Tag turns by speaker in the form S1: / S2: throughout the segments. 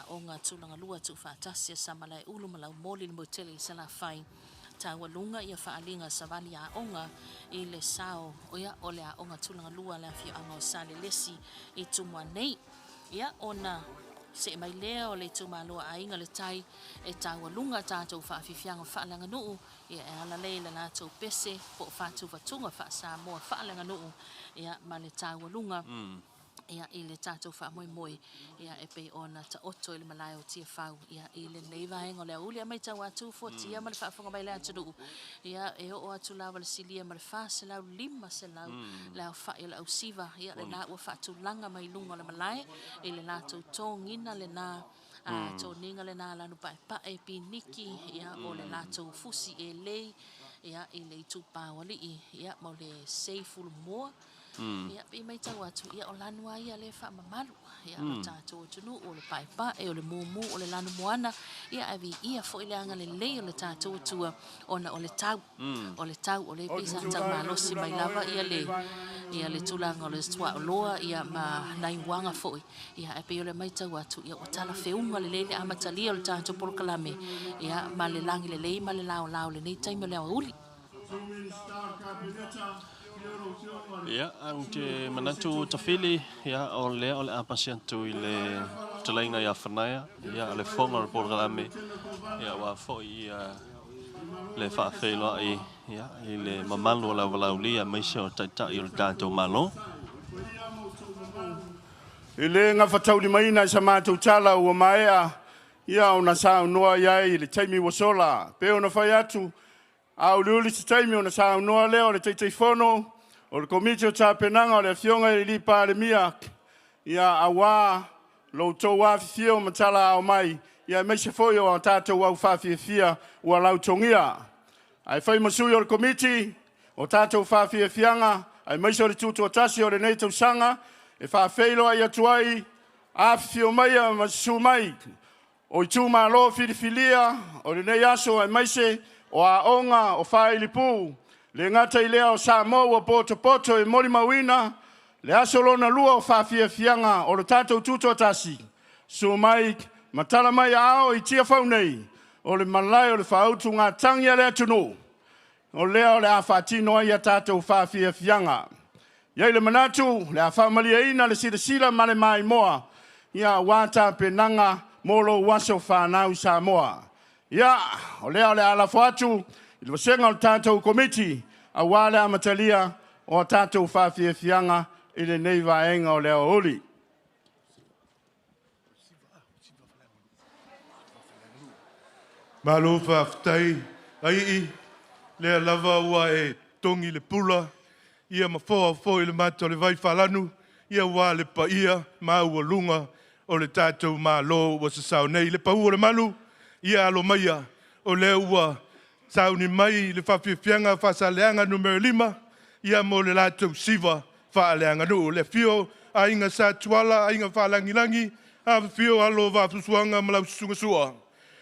S1: Aoga Tulagalua Tuufaatasi a Samalaeulu ma Laumoli i le motu tele i Salafai. Taualuga ia faaaliga savali aoga i le sao ia, o le Aoga Tulagalua a le afioaga o Salelesi i Tumua nei. Ia, ona see mai lea o le itumalo a Aiga i le Tai e taualuga tatou faafiafiaga faaleaganuu, ia e ala lea i le latou pese po o faatuvatuga faa-Samoa faaleaganuu, ia ma le taualuga ia i le tatou faamoemoe ia e pei ona taoto i le malae o Tiafau ia i lenei vaega o le aoauli. A matau atu fuatia ma le faafofoga mai le atunuu, ia e oo atu lava le silia ma le 400, 500 le aofai o le ausiva ia lena ua faatulaga mai luga o le malae i le latou togina lena toniga lena lanu paepae piniki ia o le latou fusi elei ia i le itupa o alii ia ma le sei fulumoa. Ia pei matau atu ia o lanu lava ia lea e faamamalu ia lo tatou atunuu, o le paepae, o le mumu, o le lanu moana, ia ae viia foi le agalelei o le tatou Atua ona o le tau. O le tau o lea pei sa tau malosi mai lava ia le ia le tulaga o le suaoloa ia ma nai uaga foi, ia ae pei o le matau atu ia ua talafeuga lelei le amatalia o le tatou polokalame ia ma le lagi lelei ma le laolao i lenei taimi o le aoauli.
S2: Ia, ou te manatu Tafili, ia, o lea o le a pasi atu i le fetalaiga ia Fanaia, ia, o le fofoga o le polokalame, ia, aua foi ia, le faafeiloai ia, i le mamalu o le auvalaulia aemaise o Taitai o le tatou Malo.
S3: E le gafataulimaina i sa matou tala ua maea ia ona saunoa i ai i le taimi ua sola. Pe ona fai atu, a uliuli se taimi ona saunoa lea o le Taitaifono o le Komiti o Tapenaga o le Afioga i le Palemia, ia aua lo outou afifio ma talaao mai, ia aemaise foi o a tatou au faafiafia ua lautogia. Ae fai ma sui o le Komiti o tatou faafiafiaga, aemaise o le tutoatasi o lenei tausaga, e faafeiloai atu ai, afifio maia ma susu mai o itumalo filifilia o lenei aso, aemaise o aoga o Faailipu, le gata i lea o Samoa ua potopoto e molimauina le aso lona lua o faafiafiaga o le tatou tutoatasi. Susu mai ma tala mai aao i Tiafau nei, o le malae o le faautugatagi a le atunuu, o lea o le a faatino ai a tatou faafiafiaga. E i ai le manatu, o le a faamalieina le silasila ma le maimoa, ia aua tapenaga mo lou aso fanau Samoa. Ia, o lea o le a lafo atu i le vasega o le tatou Komiti, aua le amatalia o a tatou faafiafiaga i lenei vaega o le aoauli.
S4: Malo faafetai Aii, lea lava ua e togi le pula, ia ma foa foi le mata o le vai faalanu, ia ua le paia maualuga o le tatou Malo ua sasao nei. Le pau o le malu, ia alo maia, o lea ua sauni mai le faafiafiaga Faasaleleaga Nu.5, ia mo le latou siva faaleaganuu. Le afio Aiga Sa Tuala, Aiga Faalagilagi, afifio alo o Vaafusuaga ma lau Susuga Sua,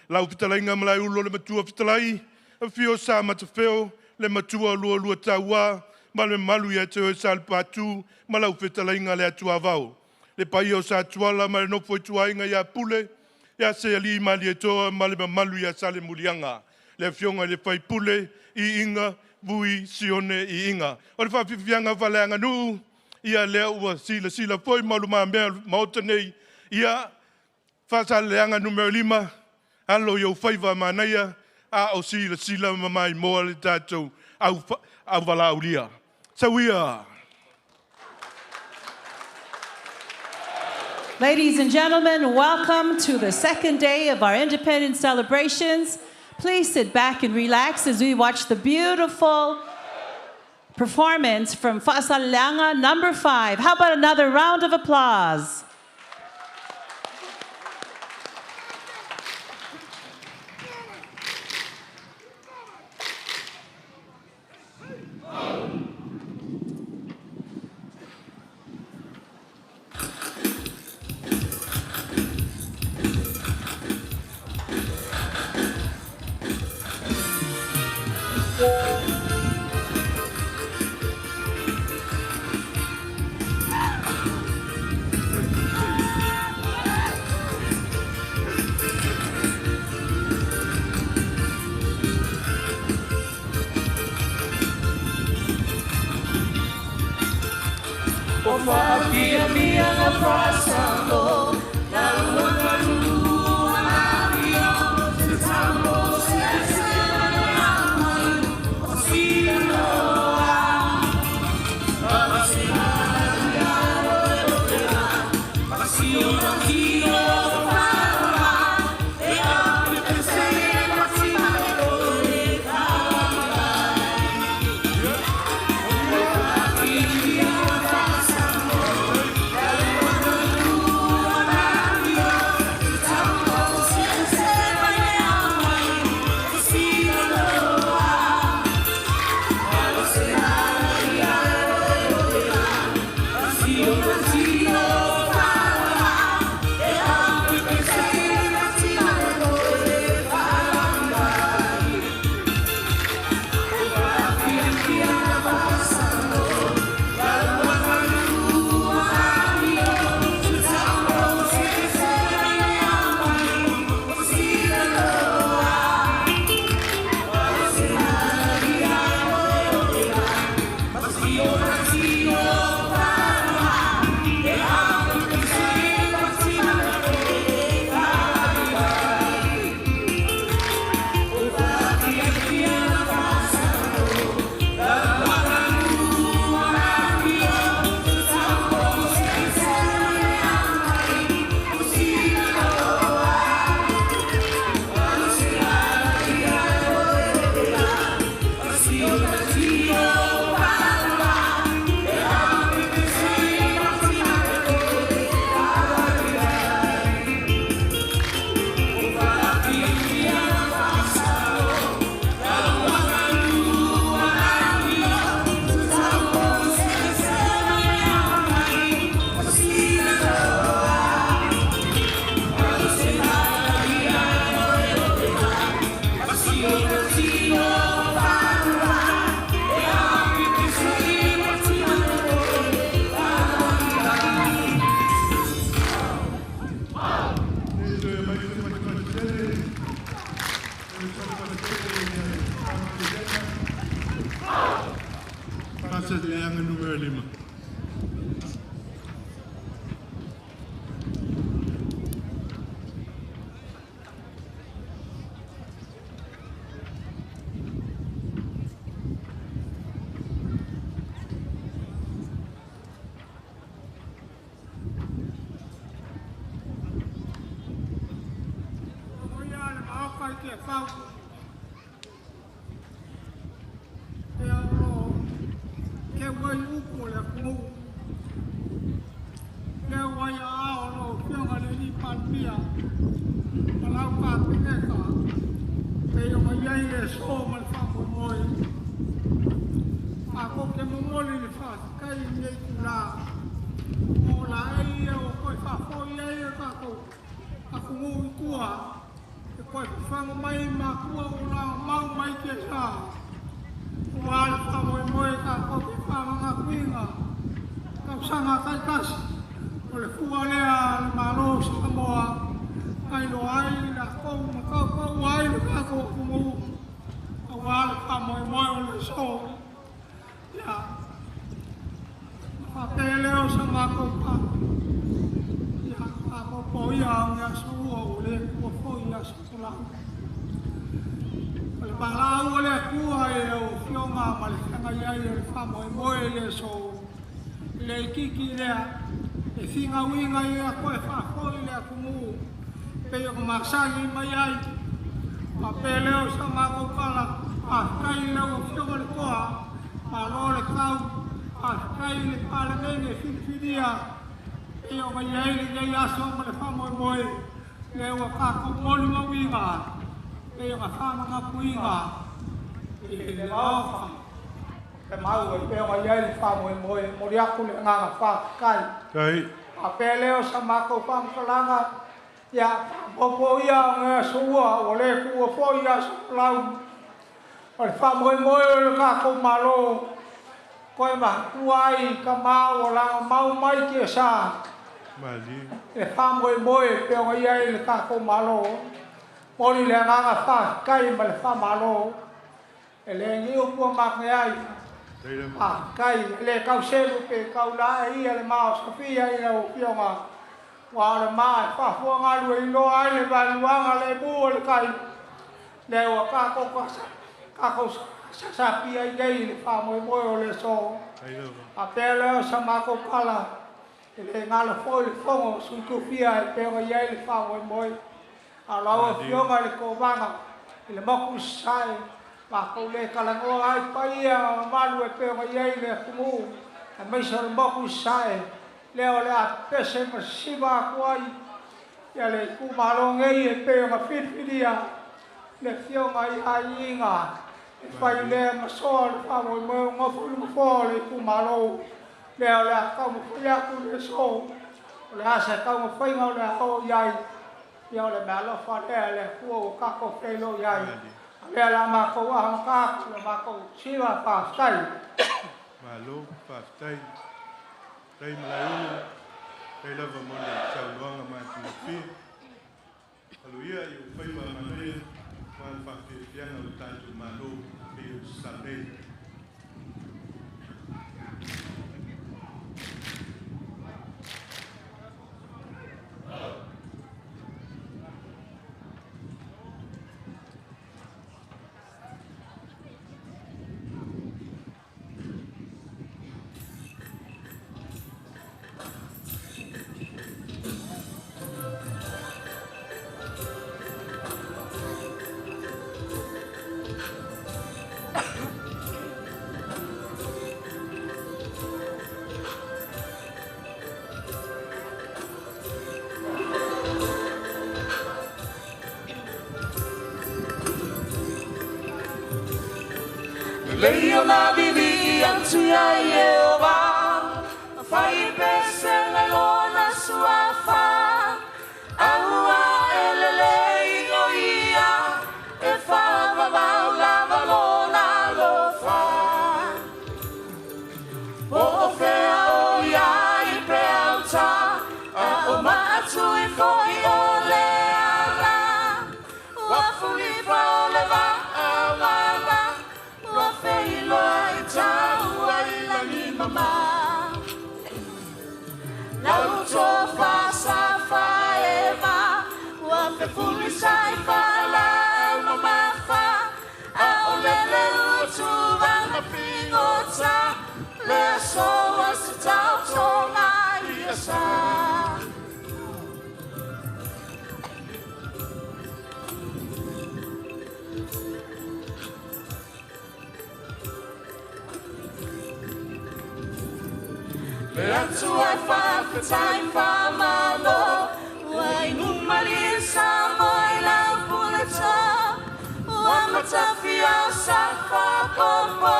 S4: lau fetalaiga Malaeulo le Matua Fetalai, afio Sa Matafeo, le Matua Lualua Taua, ma le mamalu ia te oe Salepatu ma lau fetalaiga le Atuavao. Le paia o Sa Tuala ma le nofo a ituaiga ia Pule, ia Seali Malietoa ma le mamalu ia Salemuliaga. Le afioga i le Faipule, Iiga, Vui Sione Iiga. O le faafiafiaga faaleaganuu, ia lea ua silasila foi ma lumamea o le Maota nei, ia Faasaleleaga Nu.5, alo i ou faiva manaia, a o silasila ma maimoa le tatou auvalaaulia. Sau ia!
S5: Ladies and gentlemen, welcome to the second day of our independence celebrations. Please sit back and relax as we watch the beautiful performance from Faasaleleaga number 5. How about another round of applause?
S4: Faasaleleaga 5.
S6: Faafetai. E le tau selu pe tau lae ia le ma o Sofia i lau Afioga, aua o le ma e faafuagalu e iloa ai le vaeluaga le mu o le tai, lea ua tatou tatou sasapi ai nei i le faamoemoe o le aso. Faapea lea o sa matou tala, e le galo foi le fono o Sui Tofia e pei ona i ai le faamoemoe. A o lau Afioga i le Kovana i le motu i Sasae, matou le talanoa ai paia ma mamalu e pei ona i ai le atunuu aemaise o le motu i Sasae, lea o le a pepese ma sisiva atu ai ia le itumalo nei e pei ona filifilia le Afioga ia Iiga e fai lea ma soa o le faamoemoe o nofo i le nofoa o le itumalo. Lea o le a taumafai atu i le aso, o le a se taumafaiga o le a oo i ai. Ia o le meaalofa lea e le Atua ua tatou feiloai ai. A lea o le a matou amata atu le matou siva faafetai.
S4: Malo faafetai. Faafetai Malaeulu, faafetai lava mo le saunoaga matagofie. Alo ia i ou faiva manaia aua le faafiafiaga o le tatou Malo pei ona tatalo nei.
S7: Lelei ona vivii atu iā Ieova, ma fai pesega i Lona Suafa, auā e lelei o Ia, e faavavau lava Lona alofa. Po o fea o i ai pe auta, a o maatui foi o le ala, ua fulipa o le vaa mala, ua feiloa i taua i lagi mama. Lau tofa sa faeva, ua fefulisai faalaau mamafa, a o lele ua tuvaga figota, le aso ua se taotoga ia sa. Le Atua e faafetai faamalo, ua inu malie Samoa i lau puleto, ua matafia o sa faapopo,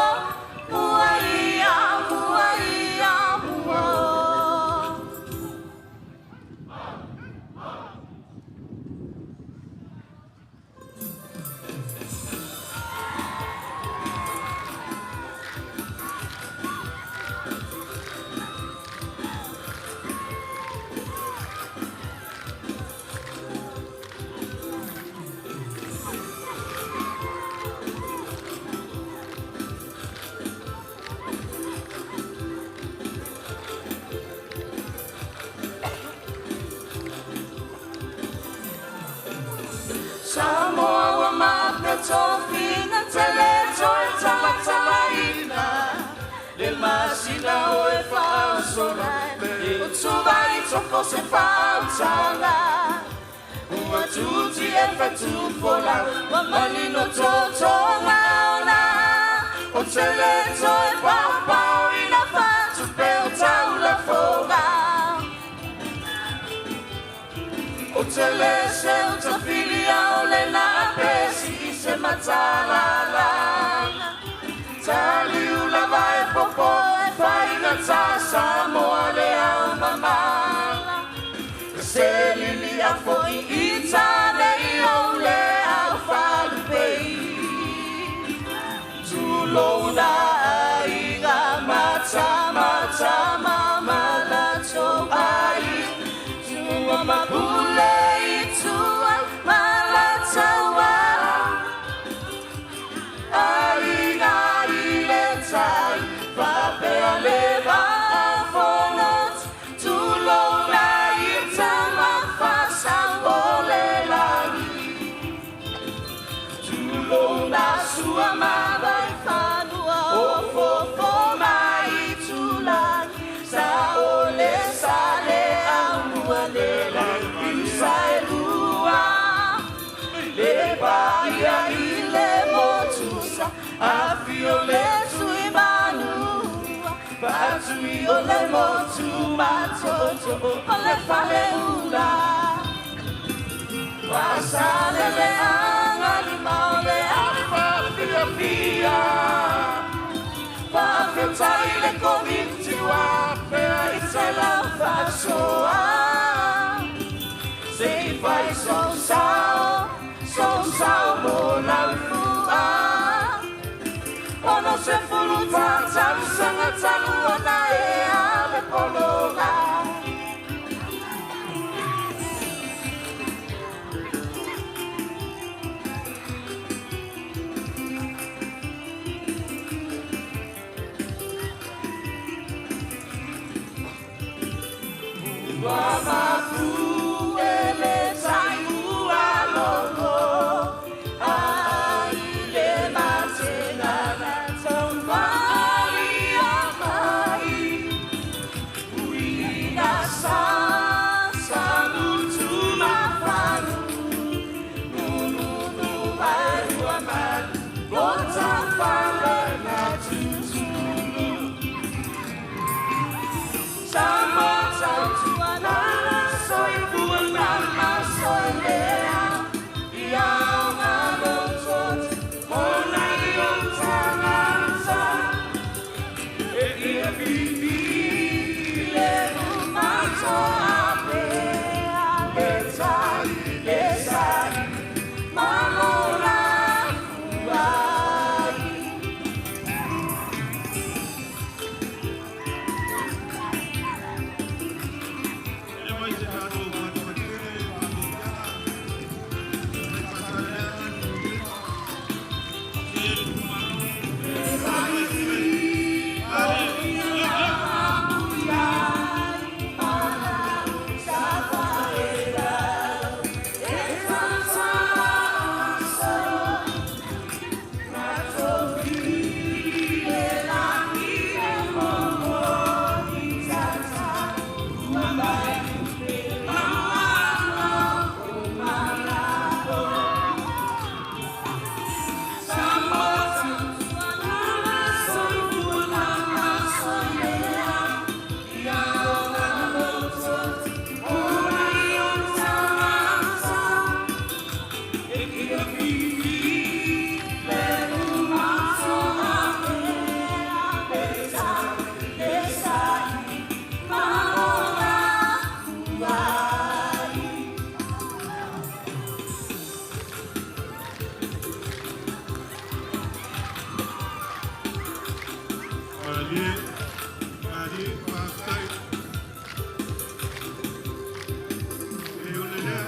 S7: mua ia, mua ia, mua o. Samoa ua mapea tofiga tele toe talatalaina le masina o e faasola o tuva i toko se fautaga ua tuti e fatufola ua manino totoga ona o tele toe paopaoina fatupe o taulafoga o tele se utafilia o le na pesi i se matalalaga taliu lava e popo e faigata Samoa le ao mamala se lili a foi i tane i ou le au falupei tulou aiga mata mamala tou ai tua mapule i tua malataua aiga i le tai. le motu matoto o le faleula. Ua Salele anga lima o le afa fiafia. Faafetai le Komiti ua pea i se lau faasoa. Se i fai sou sao, sou sao mo lau fua. Ono se fulu tausaga talu ona e ave pologa. Ua mapu e le tai ua logo, ai le matena na tauvalia mai. Uina sa sa lutu mafanu, nunu mai ua malu, lota fale na tutulu. Sa mo tautuana soifua na masoelea. Ia o ngalo tot, ona i o tagata. E ia fifi le mato ape, le tai le sai, mamora fuai.
S4: Malie, malie, faafetai. E o le lea.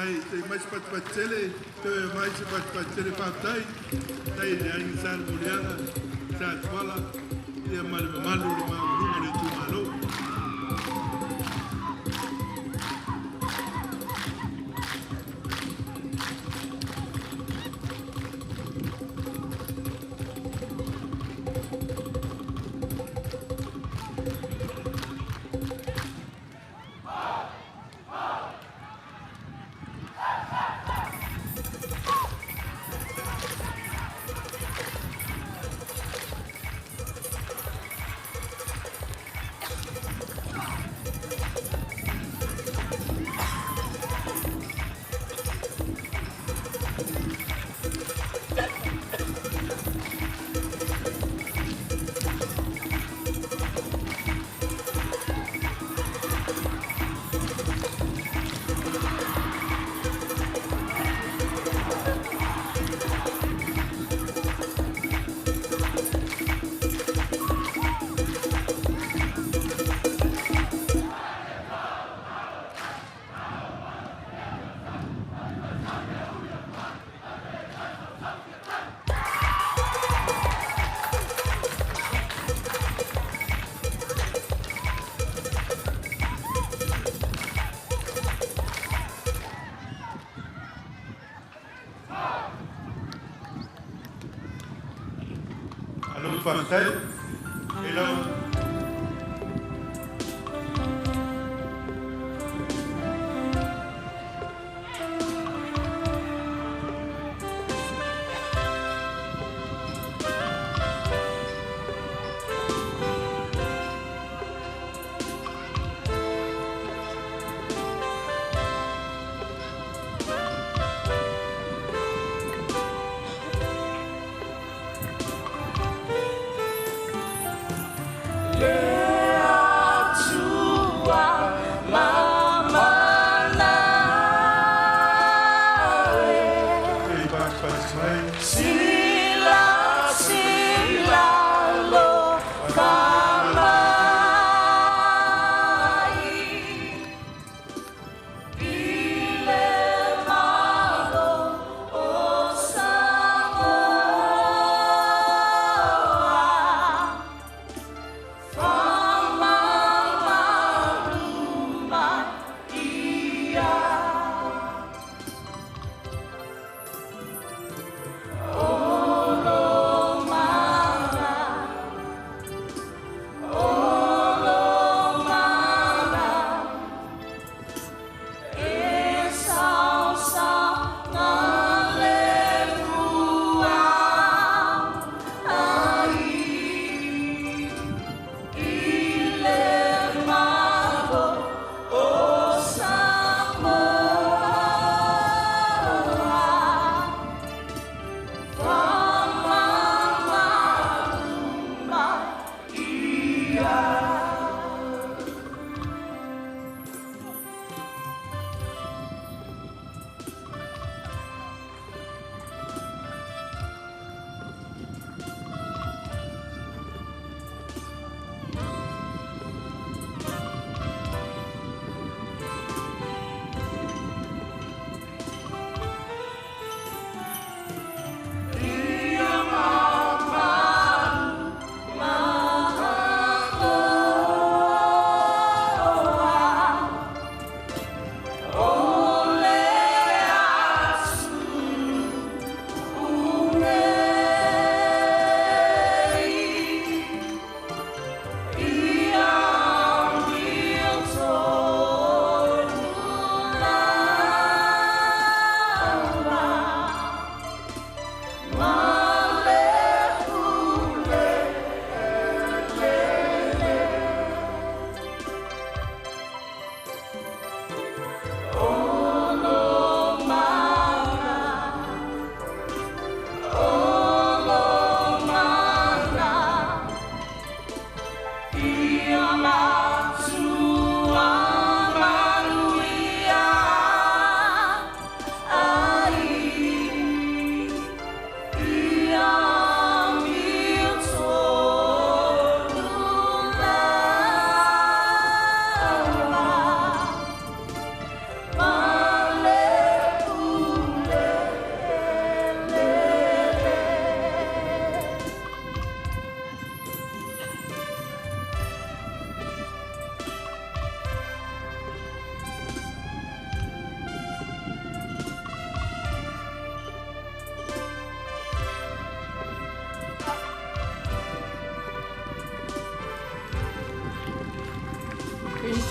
S4: Faafetai, se i mai se patupatu tele, toe mai se patupatu tele, faafetai. Faafetai i le aiga Sa Lemoliaga, Sa Tuala, ia ma le mamalu o le maualuga o le itumalo. Malo faafetai. E lau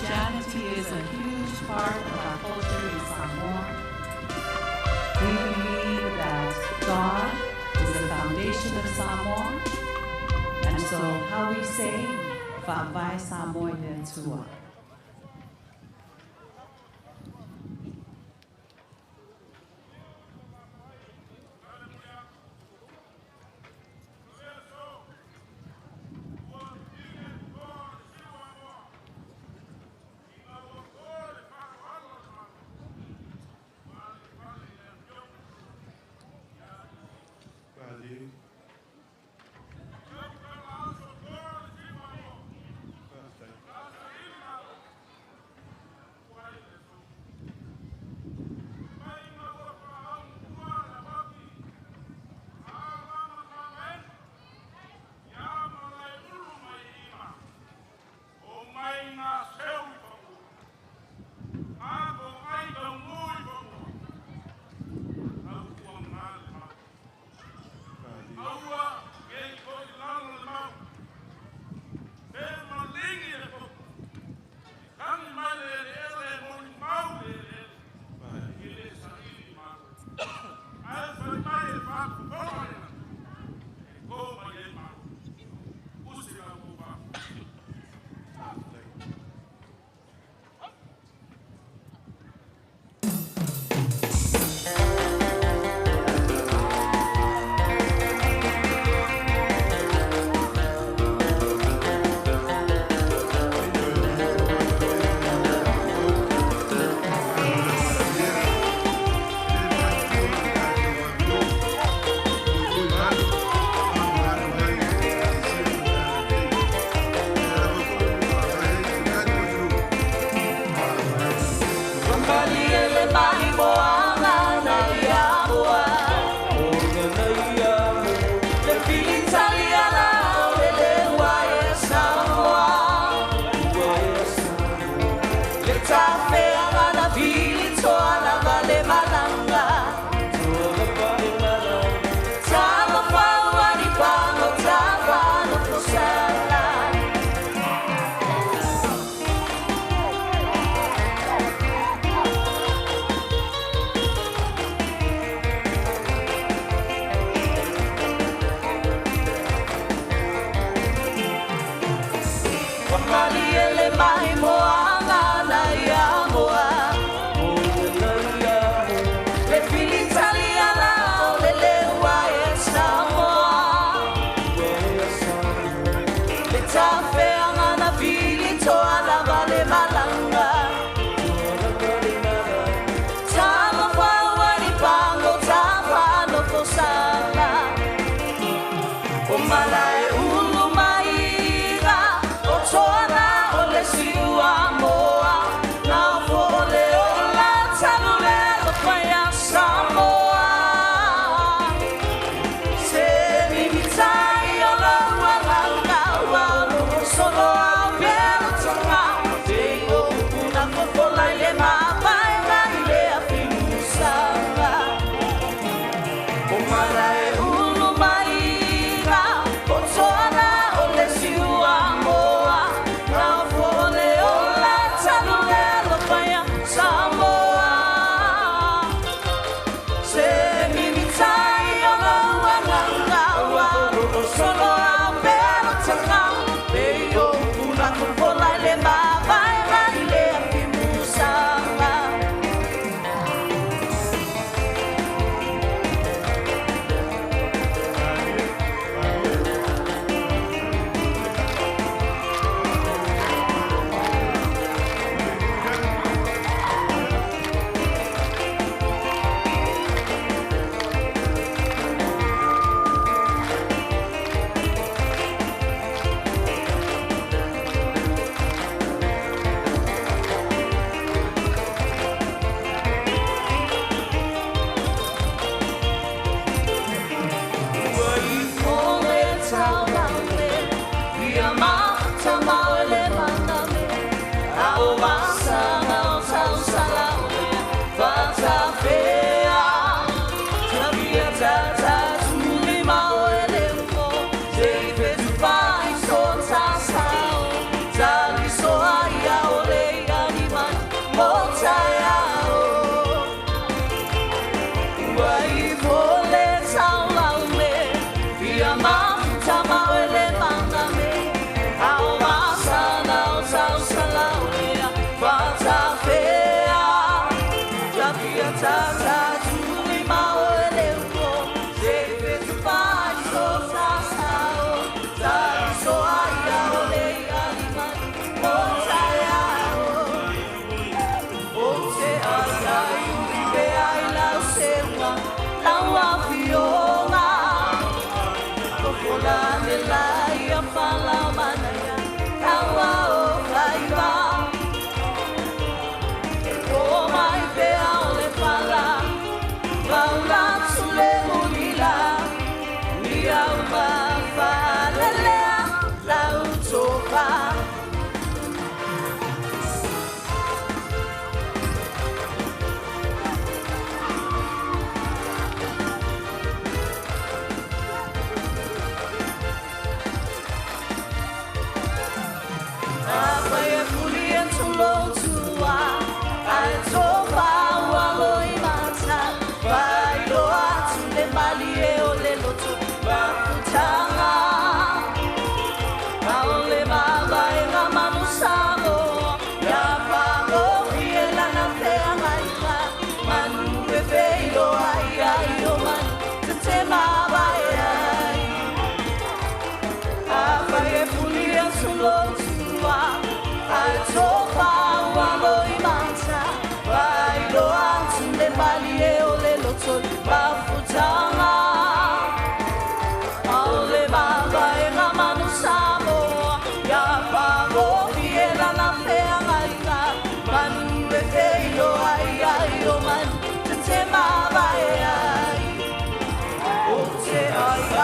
S5: Christianity is a huge part of our culture in Samoa. We believe that God is the foundation of Samoa. And so how we say, Fa'avae Samoa i le Atua.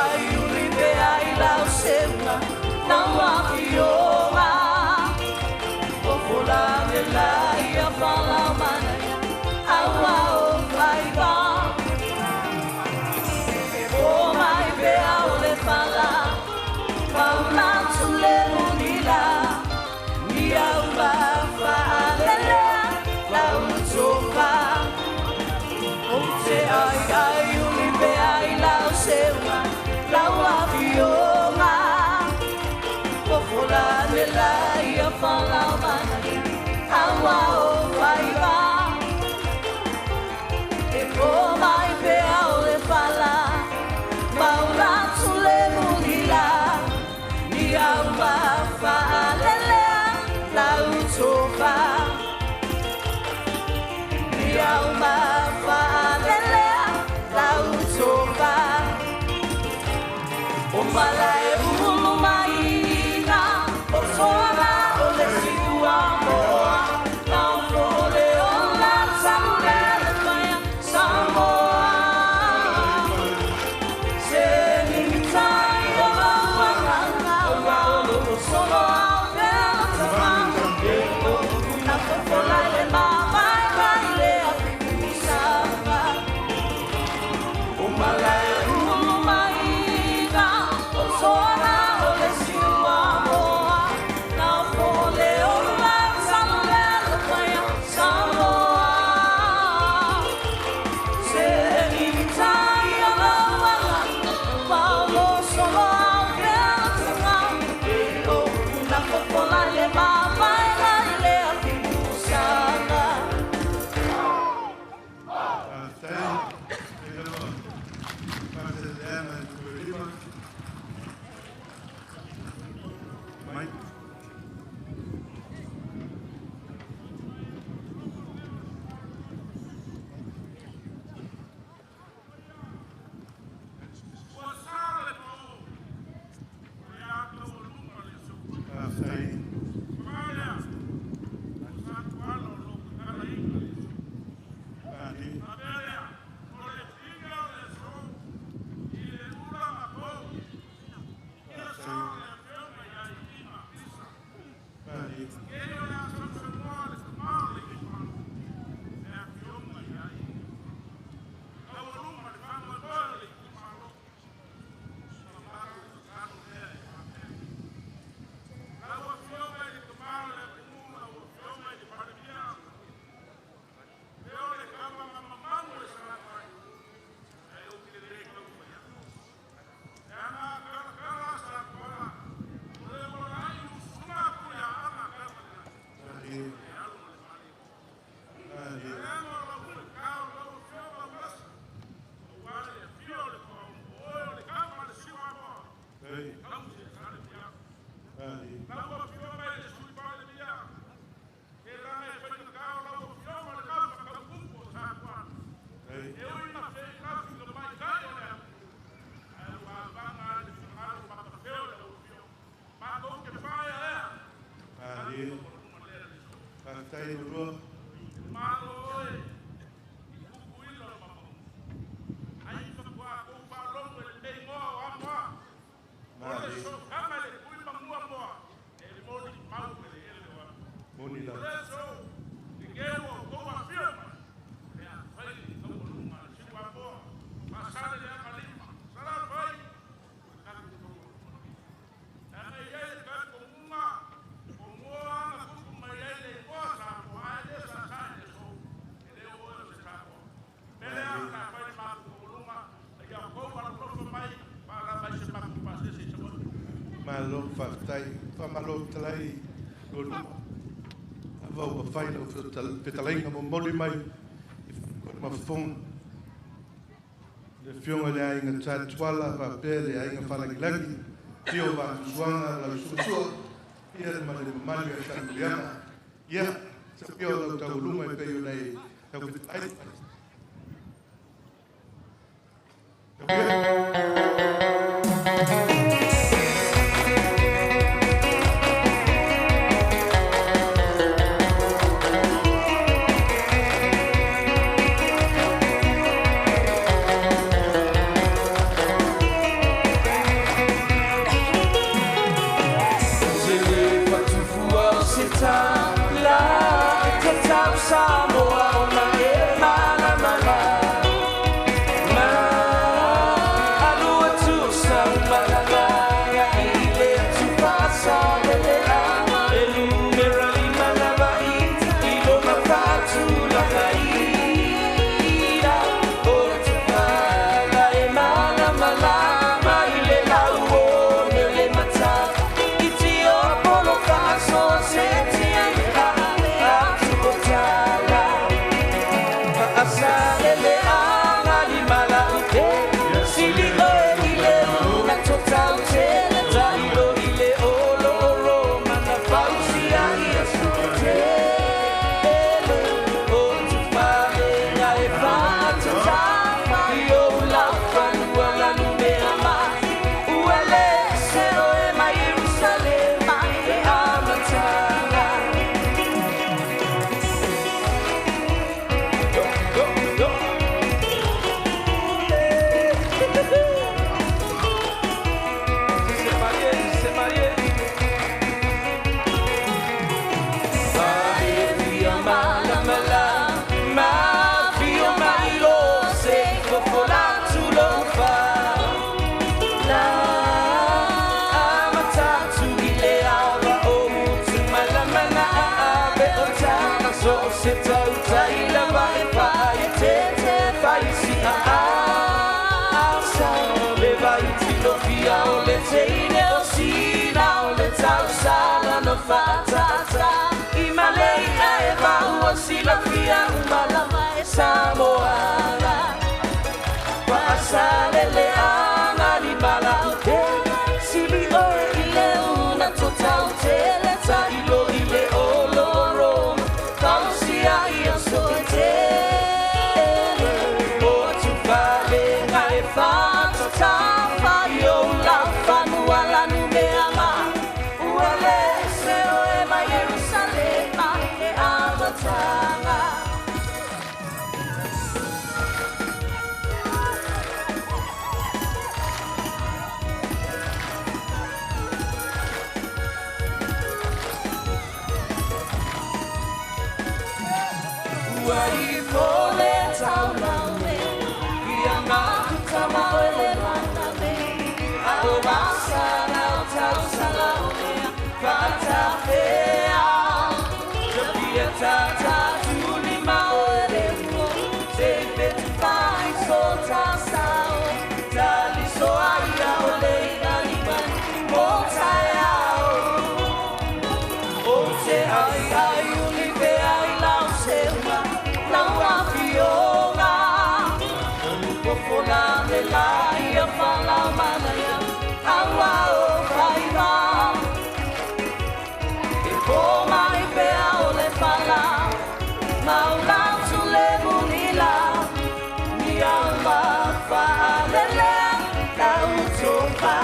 S7: ai uli pea i lau seuga lau afioga Fofola le la ia falaumanaia aua o faiva E po mai pea o le fala maulatu le mulila Ia uma faalelea lau tofa O te ai ai uli pea i lau seuga lau afioga Fofola le la ia falaumanaia aua o faiva E po mai pea o le fala maulatu le mulila Ia uma faalelea lau tofa Ia uma faalelea lau tofa O malae ulu mai o soa o le siua moa Nau fole o la salulele paia Samoa Se mimitai o lauanga Ua o lo solo au pela tafa E o na fofola le mamae mai le afikusanga O malae ulu maiga O soa o le siua moa Nau fole o la salulele paia Samoa Se mimitai o lauanga Paulo solo au pela tafa E o na fofola le mamae mai le afikusanga
S4: Faafetai. Ia lava Faasaleleaga 5. Mai. Faafetai. Malie. Faafetai. Malie. Malie. Malie. Ei. Malie. Ei. Malie. Faafetai lua. Malie. Moni lava. Malo faafetai. Faamalo fetalai lua. Ava ua fai lau fetalaiga momoli mai i mafofoga. Le afioga le aiga Tatuala faapea le aiga Falagilagi, fio Vaafusuaga lau suasua, ia ma le mamalu ia Salemuliaga. Ia, sapia o lau tauluga e pei ona e tau fetalai.
S7: le teine o sina o le tausala no whaatata I malei a e maua silafia umalama e Samoana Waasale le anga li malau te Sili oe i le una totau tele ta ilo i le olo Tausia ia soe tele O tufale ngai whaatata Whai o la whanua lanu mea ma Ua le se oe mai Yerusalema e amatanga Ua i pole taulau me Ia ngā kutama o le mana me A o masana o tausala o mea Whatawhea Te pia tata tuli mao e le uo Te petu whai so tāsao Tali so aia o le ina lima Mō tae ao O te ai ai uli pe ai lau seua Lau awhionga Pofona me la ia whalau mana ia Aua o whaiwa E pō mai pea o le whala Maula tu le munila Ni ama whaalelea Lau tōpa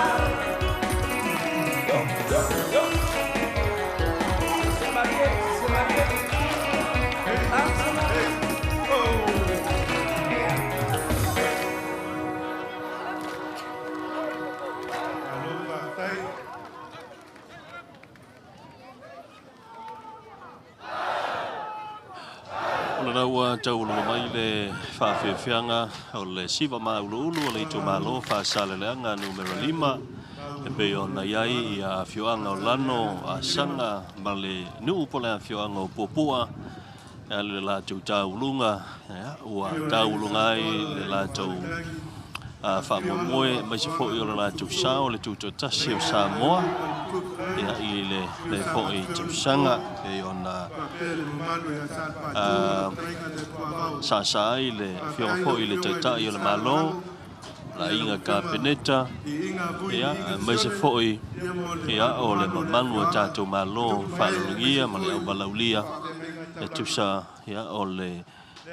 S7: Yo, yo, yo. Se marie, se marie. Ah, se marie.
S4: Oh. Alo faafetai.
S2: O lena ua tauuluga mai le faafiafiaga o le siva mauluulu o le itumalo Faasaleleaga numera 5 e pei ona i ai ia afioaga o Lano, Asaga ma le nuu po le afioaga o Puapua e ale le latou tauluga ia ua tauluga ai le latou faamoemoe aemaise foi o le latou sao le tutoatasi o Samoa ia i le le foi tausaga pei ona saasaa ai le afioga foi i le Taitai o le Malo, le aiga Kapeneta ia aemaise foi ia o le mamalu o tatou Malo faalulugia ma le auvalaulia e tusa ia o le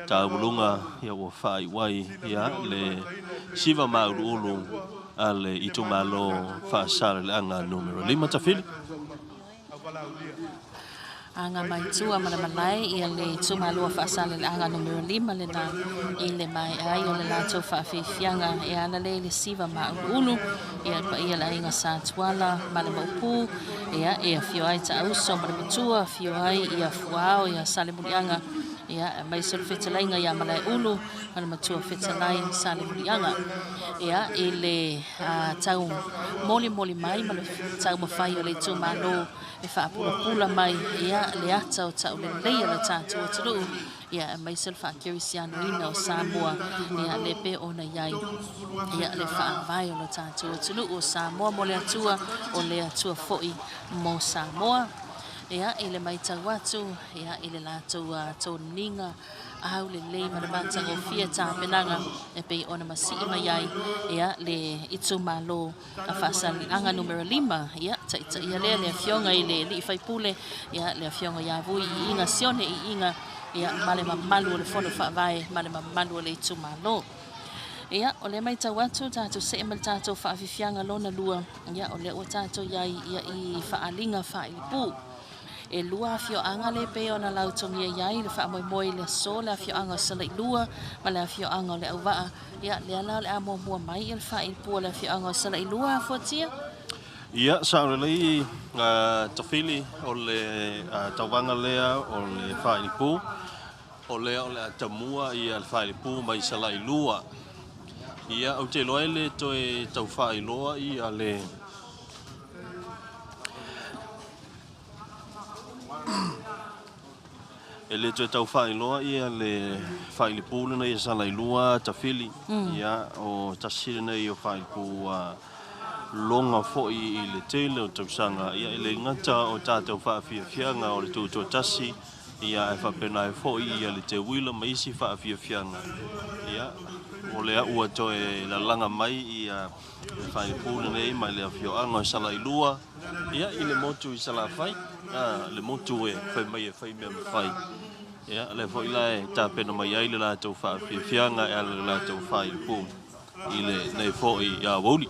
S2: tauluga ia ua faaiu ai ia le siva mauluulu a le itumalo Faasaleleaga numera 5 Tafili.
S1: Aga mai tua ma le malae ia le itumalo Faasaleleaga numera 5 lena i le maea ai o le latou faafiafiaga e ala lea i le siva mauluulu ia le paia le aiga Satuala ma le Maopu ia e afio ai Taauso ma le Matua afio ai ia Fuao ia Salemuliaga ia aemaise o le fetalaiga ia Malaeulu ma le Matua fetalai Salemuliaga ia i le tau molimoli mai ma le taumafai o le itumalo e faapulapula mai ia le ata o taulelei o le tatou atunuu ia aemaise o le faakerisianoina o Samoa ia le pe ona i ai ia le faavae o le tatou atunuu o Samoa mo le Atua o le Atua foi mo Samoa ia i le matau atu ia i le latou toniga aulelei ma le matagofie tapenaga e pei ona masii mai ai ia le itumalo a Faasaleleaga numera 5 ia taitaia lea le afioga i le alii faipule ia le afioga ia Vui Iiga Sione Iiga ia ma le mamalu o le fono faavae ma le mamalu o le itumalo. Ia o lea matau atu tatou see ma le tatou faafiafiaga lona lua ia o lea ua tatou iai ia i faaaliga faailipu. E lua afioaga le pei ona lautogia i ai le faamoemoe i le aso le afioaga o Salailua ma le afioaga o le Auvaa. Ia lea la o le a muamua mai ia le faailipu o le afioaga o Salailua Fuatia.
S2: Ia sao lelei Tafili o le tauvaga lea o le faailipu o lea o le a tamua ia le faailipu mai Salailua. Ia ou te iloa e le toe tau faailoa ia le E le toe tau faailoa ia le faailipu lenei e Salailua Tafili. Ia o tasi lenei o faailipu ua loga foi i le tele o tausaga, ia e le gata o tatou faafiafiaga o le tutoatasi, ia ae faapena ai foi ia le teuila ma isi faafiafiaga. Ia o lea ua toe lalaga mai ia le faaipu lenei mai le afioaga o Salailua, ia i le motu i Salafai, le motu e fai mai e fai mea mafai. Ia lea foi la e tapena mai ai le latou faafiafiaga e ala i le latou faaipu i lenei foi aoauli.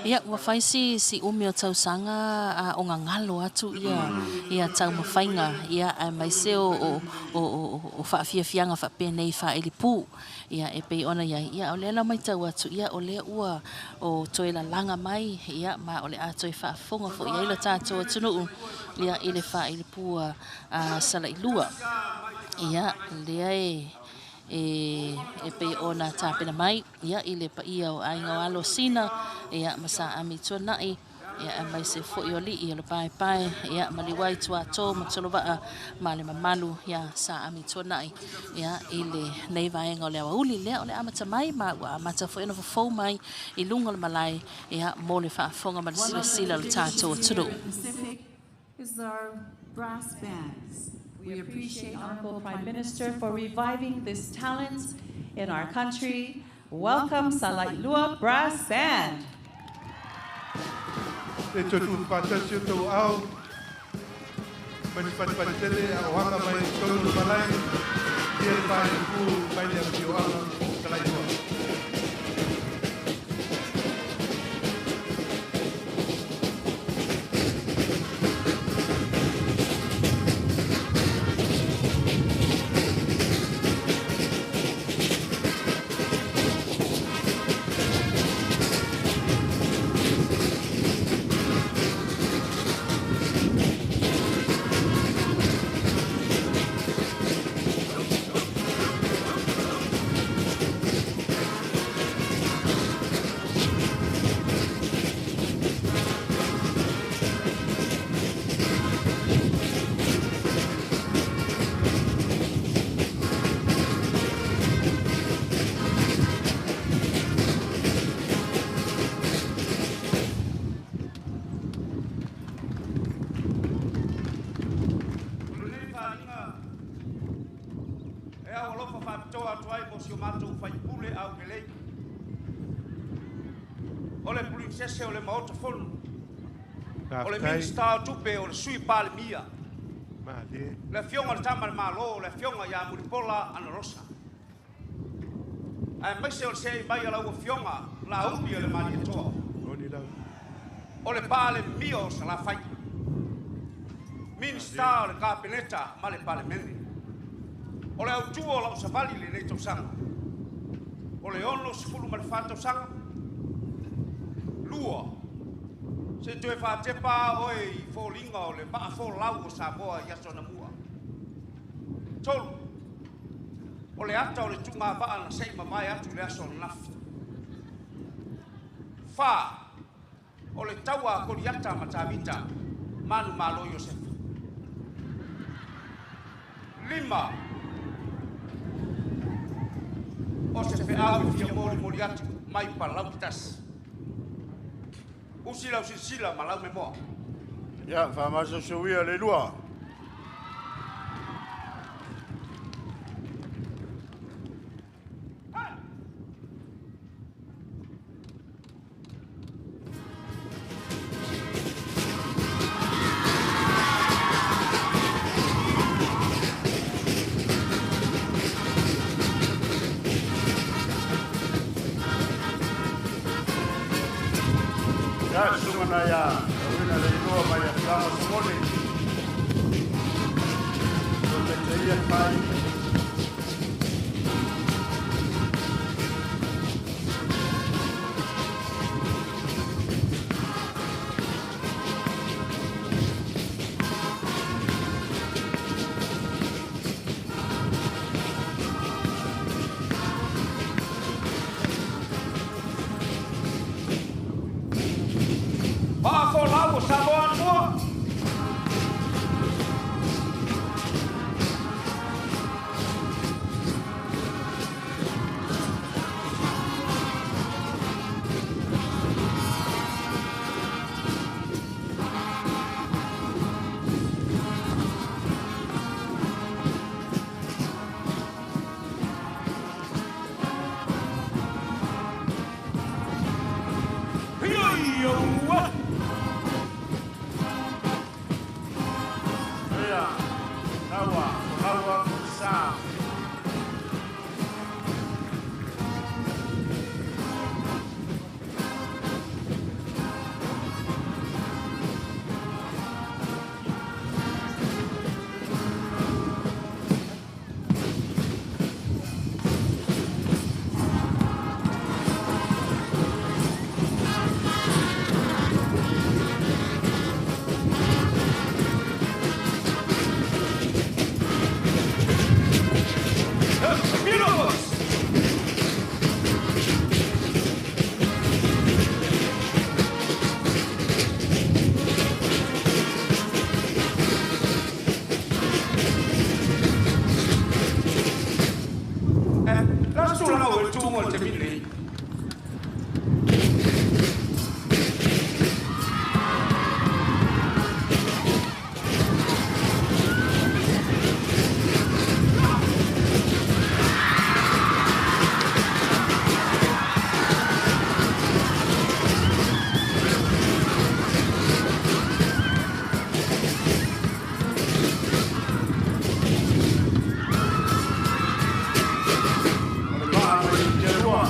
S1: Ia, ua fai si, si umi o tausaga a o gagalo atu ia, ia taumafaiga, ia, aemaise o, o, o, o, o faafiafiaga faapenei faailipū, ia, e pei ona i ai. Ia, o lea la matau atu, ia, o lea ua o toe lalaga mai, ia, ma o le a toe faafofoga foi i ai lo tatou atunuu, ia, i le faailipū a, a Salailua. Ia, lea e, e, e pei ona tapena mai. Ia, i le paia o aiga o alo Sina, ia, ma Sa Ami Tuanai, ia, aemaise foi o alii o le paepae, ia, ma Liuai Tuato ma Tolovaa ma le mamalu ia Sa Ami Tuanai, ia, i lenei vaega o le aoauli lea o le amata mai ma ua amata foi ona fofou mai i luga o le malae, ia, mo le faafofoga ma le
S5: One of the
S1: silasila o le
S5: traditions
S1: tatou
S5: here
S1: atunuu.
S5: at Pacific is our brass bands. We appreciate Honorable Prime Minister for reviving this talent in our country. Welcome Salailua Brass Band.
S4: E toe tuufaatasi o tou aao mai le fatefate a o aga mai totonu o le malae ia le faaiupū mai le afioaga o Salailua.
S8: O lenei faaaliga e ao alofa faapitoa atu ai mo si o matou faipule aulelei, o le Purinsese o le Maota Fono, o le
S4: Faafetai.
S8: Minisita o Tupe, o le Sui Palemia,
S4: Malie.
S8: le Afioga i le Tama a le Malo, o le Afioga ia Mulipola Anarosa, aemaise o le seei mai a lau Afioga Laauli o le Malietoa,
S4: Moni lava.
S8: o le Palemia o Salafai, Minisita o le Kapeneta ma le Palemene. O le autu o lau savali i lenei tausaga, o le 64 tausaga, lua, se i toe faatepa oe i foliga o le maafolau o Samoa i aso anamua. Tolu, o le ata o le tugavaa na se'i mavae atu i le aso ananafi. Fa, o le taua a Koliata ma Tavita, manumalo Iosefa. Lima, o se feau e fia molimoli atu mai Palau Tasi. Usi lau silasila ma lau memoa.
S3: Ia, faamasosoia le lua. Ia, susuga na ia tauina le iloa mai afioaga o Samoa. O taitaia le fai.
S8: Faafolau o Samoa anamua. Ua.
S3: Ia, laua, laua, sa.
S8: Beautiful. La tulaga o le tuga o le taimi lenei.
S3: O le vaa mai Tialua.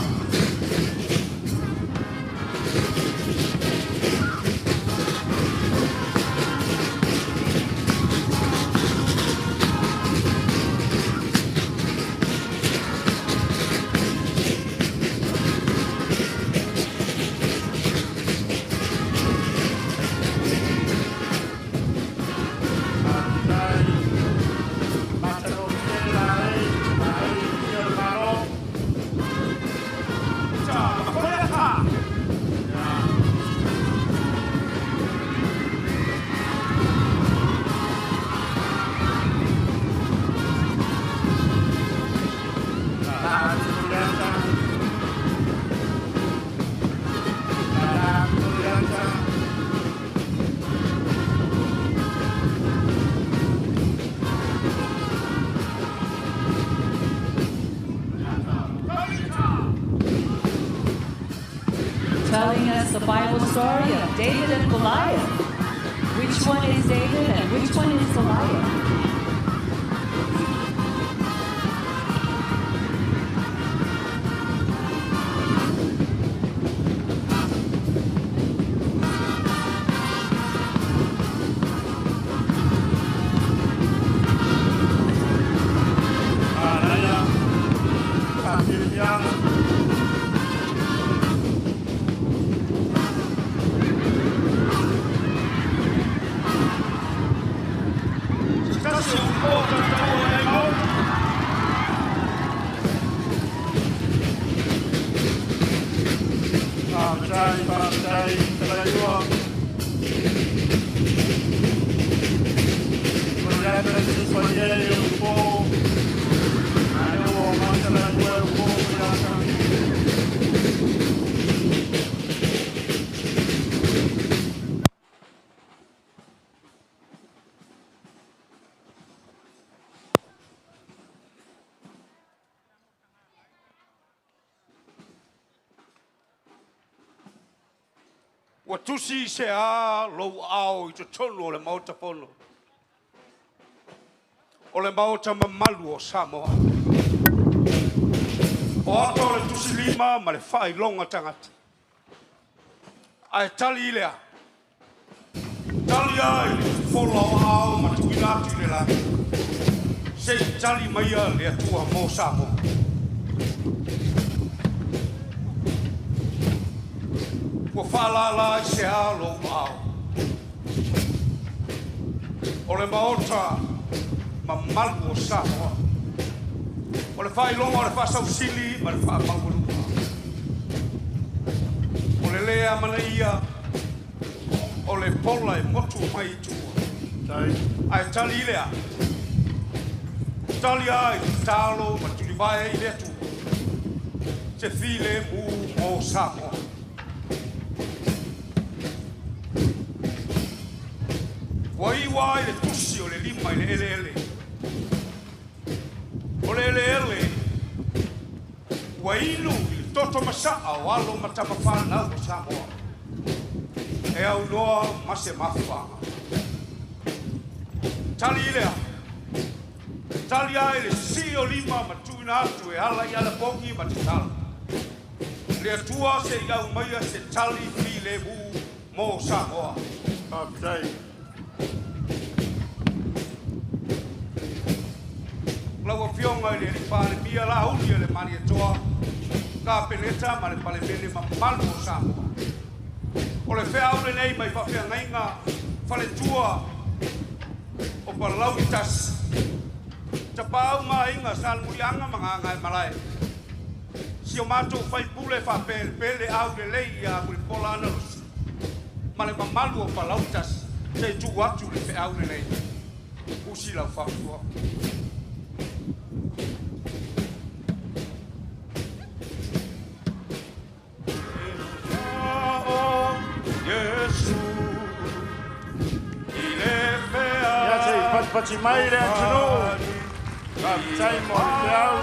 S3: Faafetai. Matagofie la e, la e i o le Malo.
S8: Ta, makoleata.
S3: La tuliata. La tuliata.
S5: Telling us the Bible story of David and Goliath. Which one is David and which one is Goliath?
S3: Manaia. Faafilifiaga.
S8: Se tasi o po tautaua e mau.
S3: Faafetai, faafetai, talaiua. Koliata le tufaia i o po. Ae o matalatua e o po koliata.
S8: Ua tusi i se a lou ao i totonu o le Maota Fono. O le Maota mamalu o Samoa. O ato o le tusi lima ma le faailoga tagata. Ae tali i le a? Tali a i le fofola o aao ma tuuina atu i le lagi. Se i tali maia le Atua mo Samoa. Ua faalala i se a lou ao. O le Maota mamalu o Samoa. O le faailoga o le faasausili ma le faamaualuga. O le lē amanaia o le pola e motu mai i tua.
S3: Tai.
S8: Ae tali i le a? Tali a i le tatalo ma tulivae i le Atua. Se filemu mo Samoa. Ua iu ai le tusi o le lima i le eleele. O le eleele ua inu i le toto masaa o alo ma tamafanau o Samoa. E aunoa ma se mafuaaga. Tali lea, tali ai le sii o lima ma tuuina atu e ala i anapogi ma tatalo. Le Atua se i aumaia se tali filemu mo Samoa.
S3: Faafetai.
S8: Lau Afioga i le Palemia Laauli o le Malietoa, Kapeneta ma le Palemene mamalu o Samoa. O le feau lenei mai faafeagaiga faletua o Palauli tasi, Tapaau ma Aiga, Salemuliaga ma Gagaemalae, si o matou faipule faapelepele aulelei ia Mulipola Anarosi ma le mamalu o Palauli tasi, se i tuu atu le feau lenei. Usi lau faafofoga.
S3: Ia se i patipati mai le atunuu. Faafetai mo le feau.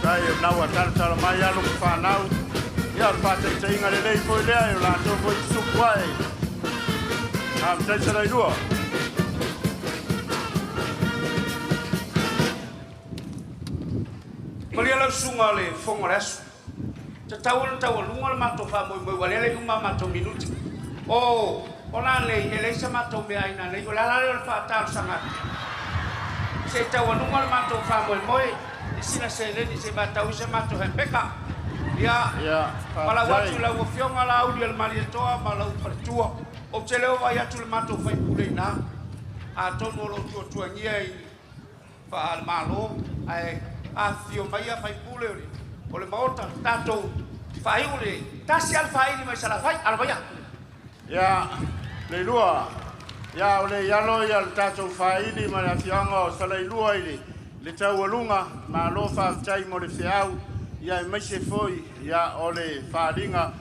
S3: Faafetai o lena ua talatala mai alo ma fanau. Ia, o le faataitaiga lelei foi lea e o latou foi tutupu ae. Faafetai Salailua.
S8: Malia lau susuga o le Fofoga o le Aso. Tatau ona taualuga le matou faamoemoe ua lele uma a matou minute. O o la nei e leai sa matou meaai nanei o le ala lea o le faatalosaga atu. Se i taualuga le matou faamoemoe i sina seleni se i faatau ai se matou hepeka. Ia,
S3: Ia,
S8: palau atu
S3: faafetai.
S8: i lau Afioga Laauli o le Malietoa ma lau faletua. Ou te le o vaai atu i le matou faipule i ina. Atonu o lo o tuatuagia i faale-Malo, ae afifio mai faipule o le, o le Maota, tatou faaiu le tasi lava le faaili mai Salafai. Alo maia.
S3: Ia, Leilua. Ia, o le ialo ia le tatou faaili ma le afioaga o Salailua i le, le taualuga. Malo faafetai mo le feau. Ia, aemaise foi, ia, o le faaaliga.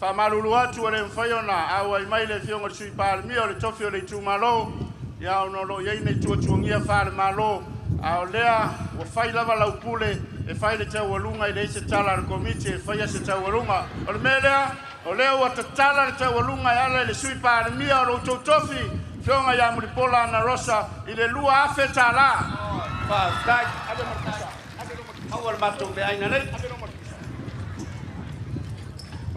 S3: Faamalulu atu e le mafai ona auai mai le afioga i le Sui Palemia o le tofi o le itumalo, ia, ona o lo o i ai nei tuatuagia faale-Malo, a o lea ua fai lava lau pule e fai le taualuga i leai se tala a le Komiti e faia se taualuga. O le mea lea, o lea ua tatala le taualuga e ala i le Sui Palemia o lo outou tofi, Afioga ia Mulipola Anarosa i le $2,000.
S8: Faafetai. Maua le matou meaai nanei.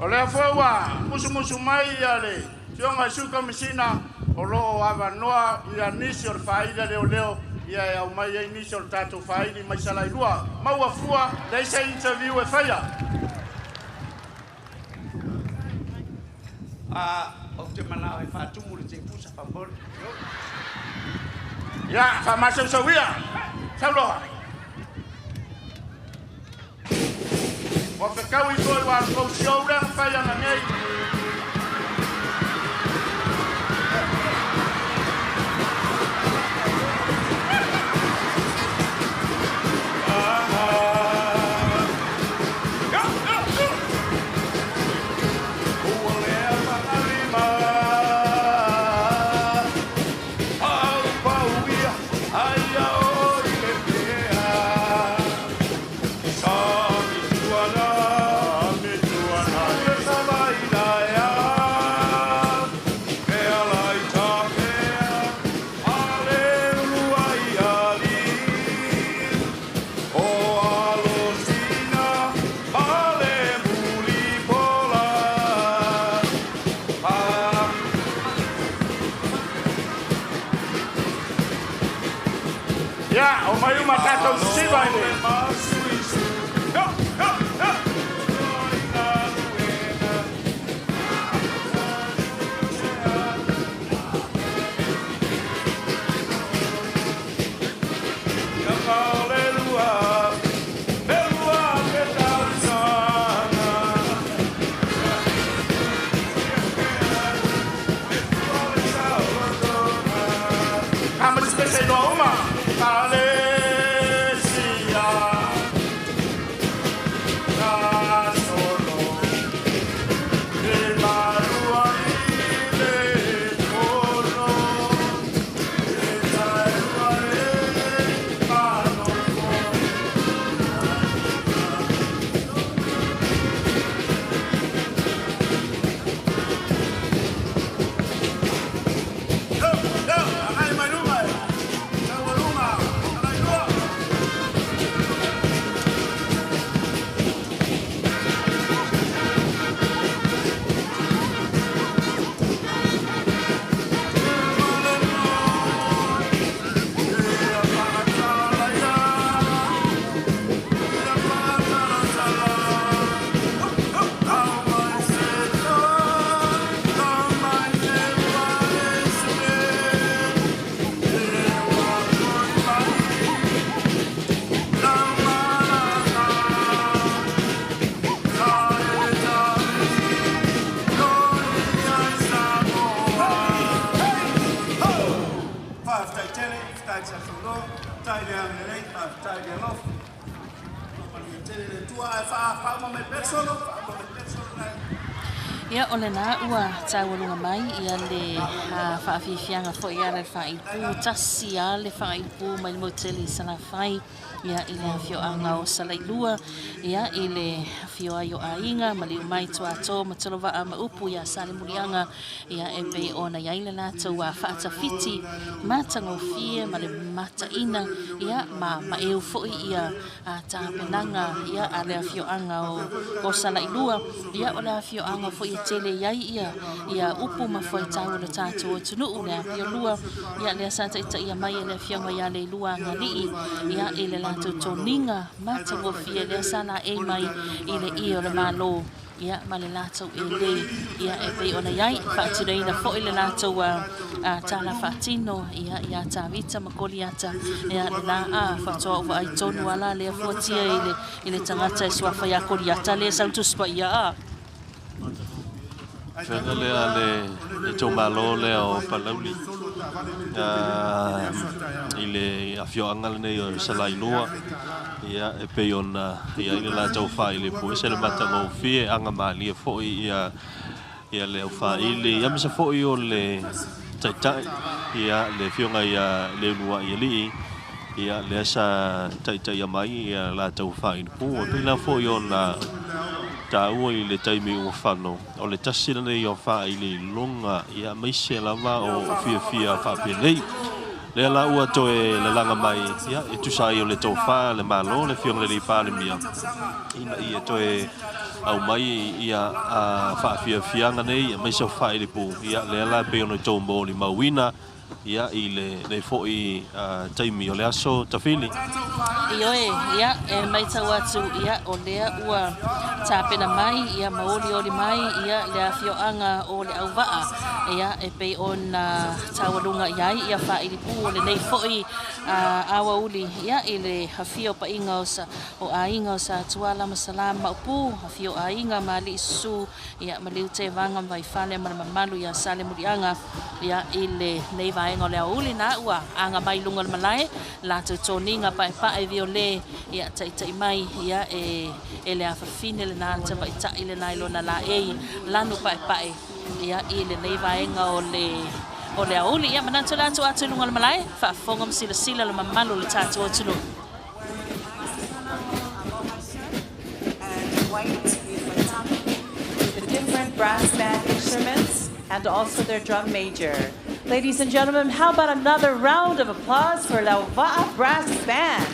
S3: O lea foi ua musumusu mai ia le Afioga i Sui Komesina o lo o avanoa ia nisi o le faaili a leoleo ia e aumai ai nisi o le tatou faaili mai Salailua. Maua fua, leai se interview e faia.
S8: Ou te manao e faatumu le tepusa faamolemole.
S3: Ia, faamasausau ia. Sauloa. Ua fekaui foi ua tou show lea na fai ananei.
S1: Ia, o lena ua taualuga mai ia le faafiafiaga foi e ala i le faaiupū, tasi lava le faaiupū mai le motu tele i Salafai, ia i le afioaga o Salailua, ia i le afio ai o aiga, maliu mai Tuato ma Tolovaa ma upu ia Salemuliaga, ia e pei ona i ai le latou faatafiti matagofie ma le mataina, ia ma maeu foi ia tapenaga ia a le afioaga o Salailua, ia o le afioaga foi e tele i ai ia ia upu ma fuaitau o le tatou atunuu le Apiolua, ia lea sa taitaia mai e le afioga ia Leilua Agalii, ia i le latou toniga matagofie lea sa laei mai i le ie o le Malo, ia ma le latou elei, ia e pei ona i ai faatinoina foi le latou tala faatino ia ia Tavita ma Koliata, ia le la a faatoa ou vaai tonu ala lea fuatia i le tagata e suafa ia Koliata lea sau Tusi Paia a.
S2: Faiga lea le itumalo lea o Palauli i le afioaga lenei o Salailua, ia e pei ona i ai le latou faailepu ese le matagofie agamalie foi ia ia le aufaaili ia aemaise foi o le taitai ia le afioga ia Leuluai Alii ia lea sa taitaia mai ia latou faailepu. E pei la foi ona taua i le taimi ua fano o le tasi lenei o faailiiloga ia aemaise lava o fiafia faapenei lea la ua toe lalaga mai ia e tusa ai o le tofa le Malo le afioga i le alii Palemia ina ia toe aumai ia faafiafiaga nei aemaise o faailipu ia lea la pei ona outou molimauina ia i lenei foi taimi o le aso tafili.
S1: Ioe, ia, e matau atu, ia, o lea ua tapena mai, ia, ma olioli mai, ia, le afioaga o Leauvaa, ia, e pei ona taualuga i ai, ia, faailipu o lenei foi aoauli, ia, i le afio paaiga o, sa, o aiga o Satuala ma Salama Maupu, afio aiga ma alii susu, ia, ma Liutevaga ma Vaifale ma le mamalu ia Salemuliaga, ia, i lenei vaega o le aoauli na ua aga mai luga o le malae, latou toniga paepae viole, ia, taitai mai, ia, e le afafine lena le tamaitai lena i lona laei lanu paepae, ia, i lenei vaega o le aoauli. Ia, manatu le atu atu i luga o le malae, faafofoga ma silasila le mamalu o le tatou atunuu.
S5: And white with the different brass band instruments and also their drum major. Ladies and gentlemen, how about another round of applause for Leuva'a Brass Band?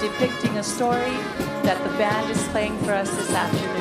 S5: depicting a story that the band is playing for us this afternoon.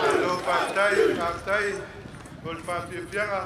S4: Malo faafetai, faafetai mo le faafiafiaga.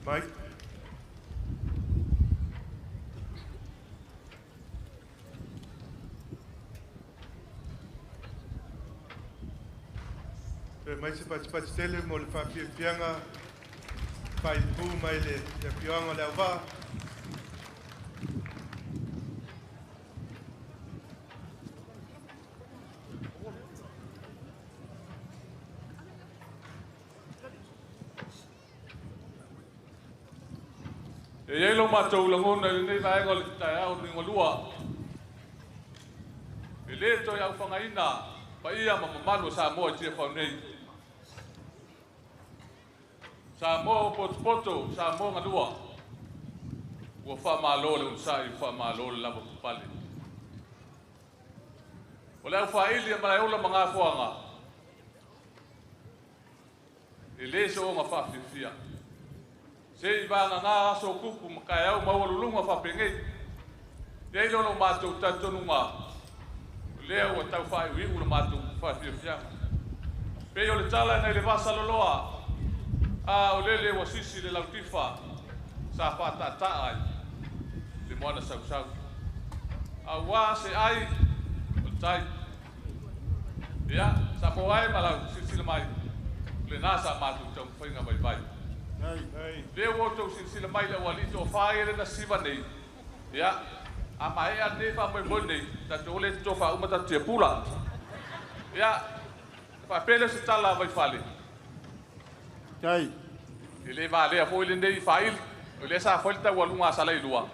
S4: Mike. Toe mai se patipati tele mo le faafiafiaga faipū mai le afioaga o Leauvaa.
S9: E iai lo matou lagona i lenei vaega o le taeao liugalua, e lē toe aufagaina paia ma mamalu o Samoa i Tiafau nei. Samoa ua potopoto, Samoa galua, ua faamalo le onosai, ua faamalo le lavapapale. O le aufaaili a Malaeola ma Gafoaga, e lē soona faafiafia. Se i vagagā aso o tupu ma taeao maualuluga faapenei. I ai lea o lo matou talitonuga, o lea ua tau faaiuiu le matou faafiafiaga. Pei o le tala nai le vasaloloa, a o lele ua sisi le lautifa sa faataataa ai le moana sausau. Auā se ai o le tai. Ia, Samoa e ma lau silasila mai, o lenā sa matou taumafaiga vaivai. Lea ua outou silasila mai i le aualii toafa ia lea na siva nei, ia, a maea lenei faamoemoe lenei, tatou o lea e totofa uma tatou tiapula. Ia, faapea lea o se tala a Vaifale. E le valea foi lenei faaili, o lea sa fai le taualuga a Salailua.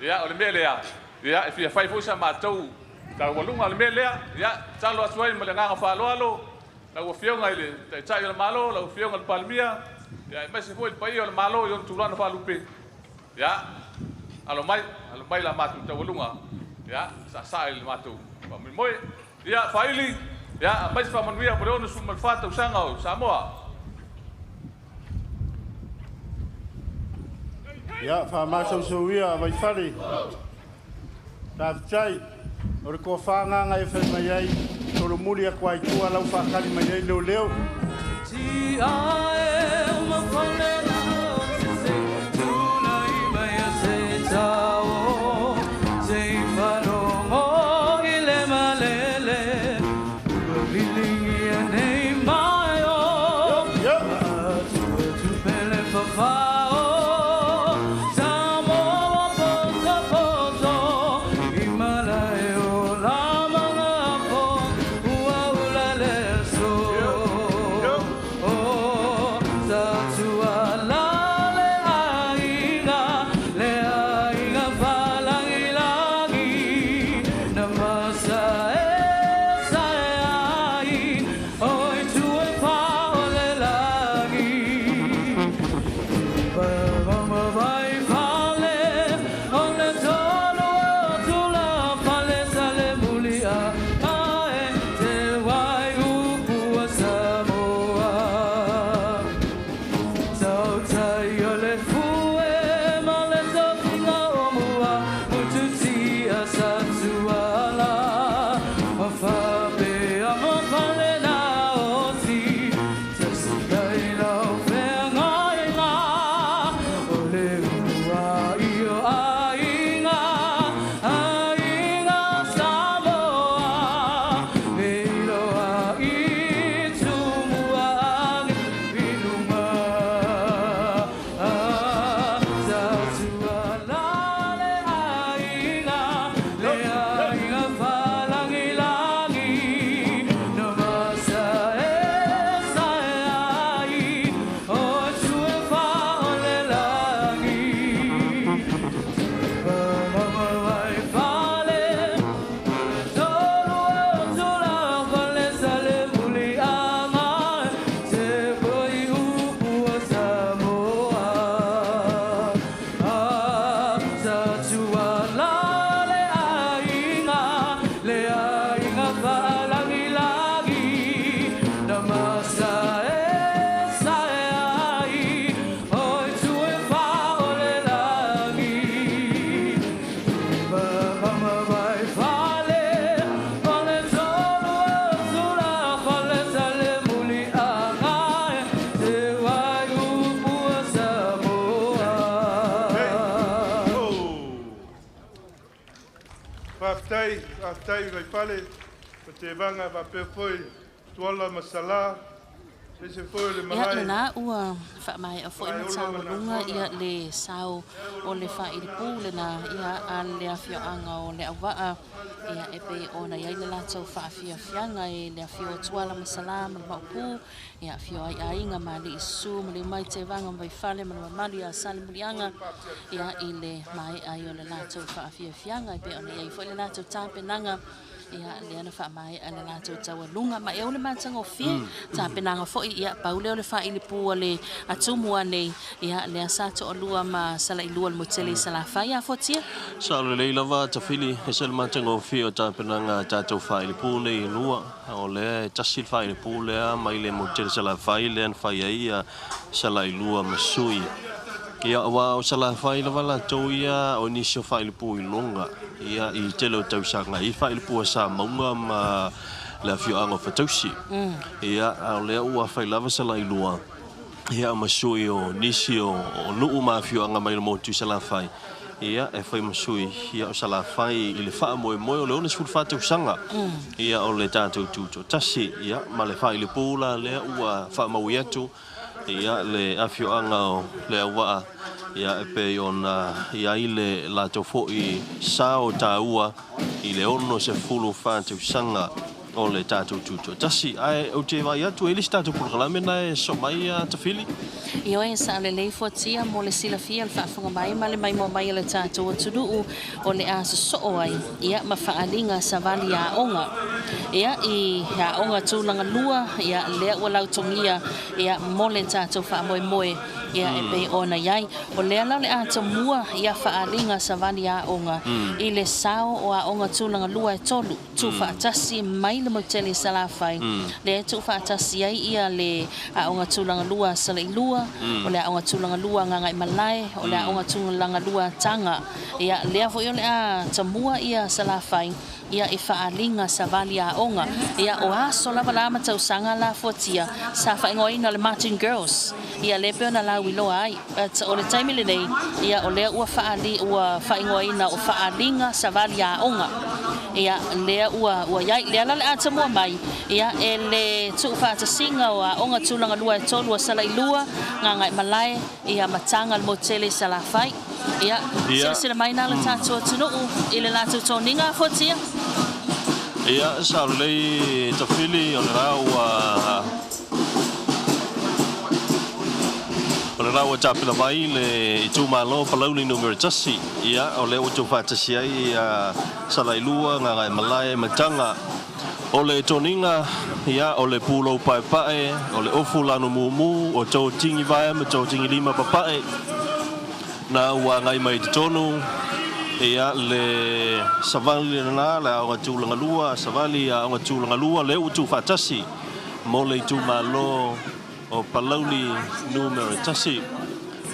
S9: Ia, o le mea lea, ia, e fia fai foi sa matou taualuga. O le mea lea, ia, tatalo atu ai ma le agaga faaaloalo, lau Afioga i le Taitai o le Malo, lau Afioga i le Palemia, ia, aemaise foi le paia o le Malo i ona tulaga faalupe. Ia, alo mai, alo mai la matou taualuga, ia, saasaa i le matou faamoemoe. Ia, faaili, ia, aumai se faamanuia mo le 64 tausaga o Samoa.
S3: Ia, faamasausauia Vaifale. Faafetai. O le tofa agaga e fai mai ai, solomuli atu ai tua lau faakali mai ai leoleo.
S4: Faafetai, faafetai Vaifale ma Tevaga faapea foi Tuala ma Salā, aemaise foi o le
S1: Ia,
S4: malae.
S1: lena ua faamaea foi ma taualuga ia le sao o le faailipu lena ia a le afioaga o Leauvaa ia e pei ona i ai le latou faafiafiaga e le afio o Tuala ma Salā ma le Maopu ia afio ai aiga ma alii susu ma Liumai Tevaga ma Vaifale ma le mamalu ia Salemuliaga ia i le maea ai o le latou faafiafiaga e pei ona i ai foi le latou tapenaga Ia, lea na faamaea le latou taualuga ma e ou le matagofie tapenaga foi. Ia, pau lea o le faailipu a le Tumua nei, ia, lea sa toalua ma Salailua le Motele i Salafai. Ia, Fuatia.
S2: Sao lelei lava Tafili, ese le matagofie o tapenaga a tatou faailipu nei e lua. O lea e tasi le faailipu lea mai le Motele Salafai lea na fai ai Salailua ma Sui. Ia, aua o Salafai lava latou ia o nisi o faailipu i luga. Ia, i tele o tausaga i faailipu a Samauga ma le afioaga o Fatausi. Ia, a o lea ua fai lava Salailua, ia, ma sui o nisi o nuu ma afioaga mai le motu i Salafai, ia, e fai ma sui, ia, o Salafai i le faamoemoe o le 64 tausaga, ia, o le tatou tutoatasi, ia, ma le faailipu la lea ua faamaui atu. Ia, le afioaga o Leauvaa, ia, e pei ona i ai le latou foi sao taua i le 64 tausaga o le tatou Tutoatasi. Ae ou te vaai atu e i ai le isi tatou polokalame na e sosoo mai a Tafili.
S1: Ioe, sa lelei fuatia mo le silafia o le faafofoga mai ma le maimoa mai a le tatou atunuu o le a sosoo ai ia ma faaaliga savali aoga ia i aoga tulaga lua ia lea ua lautogia ia mo le tatou faamoemoe ia e pei ona i ai. O lea la o le a tomua ia faaaliga savali aoga i le sao o aoga tulaga lua e tolu tuufaatasi mai le Motele i Salafai lea e tuufaatasi ai ia le Aoga Tulaga Lua a Salailua, o le Aoga Tulaga Lua a Gagaemalae, o le Aoga Tulaga Lua a Taga. Ia, lea foi o le a tamua ia Salafai ia i faaaliga savali aoga. Ia, o aso lava la ma tausaga la fuatia sa faaigoaina o le Martin Girls. Ia, lea pei ona lauiloa ai. But o le taimi lenei, ia, o lea ua faaali, ua faaigoaina o faaaliga savali aoga. Ia, lea ua, ua i ai. Lea la o le a tamua mai, ia, e le tuufaatasiga o aoga tulaga lua e tolu a Salailua, Gagaemalae, ia, ma Taga le motu tele i Salafai. Ia,
S2: Ia.
S1: silasila mai la le tatou atunuu i le latou toniga, Fuatia.
S2: Ia, sao lelei Tafili, o le la ua O le la ua tapena mai le itumalo Palauli numera 1. Ia, o lea ua outou faatasi ai ia Salailua, Gagaemalae ma Taga. O le toniga, ia, o le pulou paepae, o le ofu lanumumu, o totigi vae ma totigi lima papae, na ua agai mai i totonu, ia, le savali lena, le aoga tulaga lua, savali aoga tulaga lua, lea ua tuufaatasi mo le itumalo o Palauli numera 1.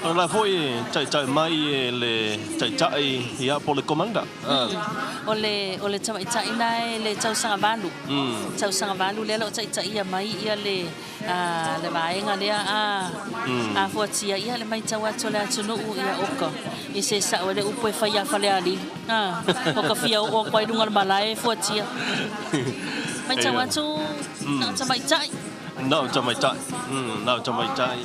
S2: O la foi e taitai mai e le taitai ia po le commander.
S1: O le o le tamaitai na e le tausaga valu. Tausaga valu lea o lo o taitaia mai ia le a le vaega lea a a fuatia ia le matau atu a le atunuu ia oka i se sao e le upu e fai ia Falealili. A o ka fia oo atu ai i luga o le malae e fuatia. Matau atu na o tamaitai.
S2: Na o tamaitai. Na o tamaitai.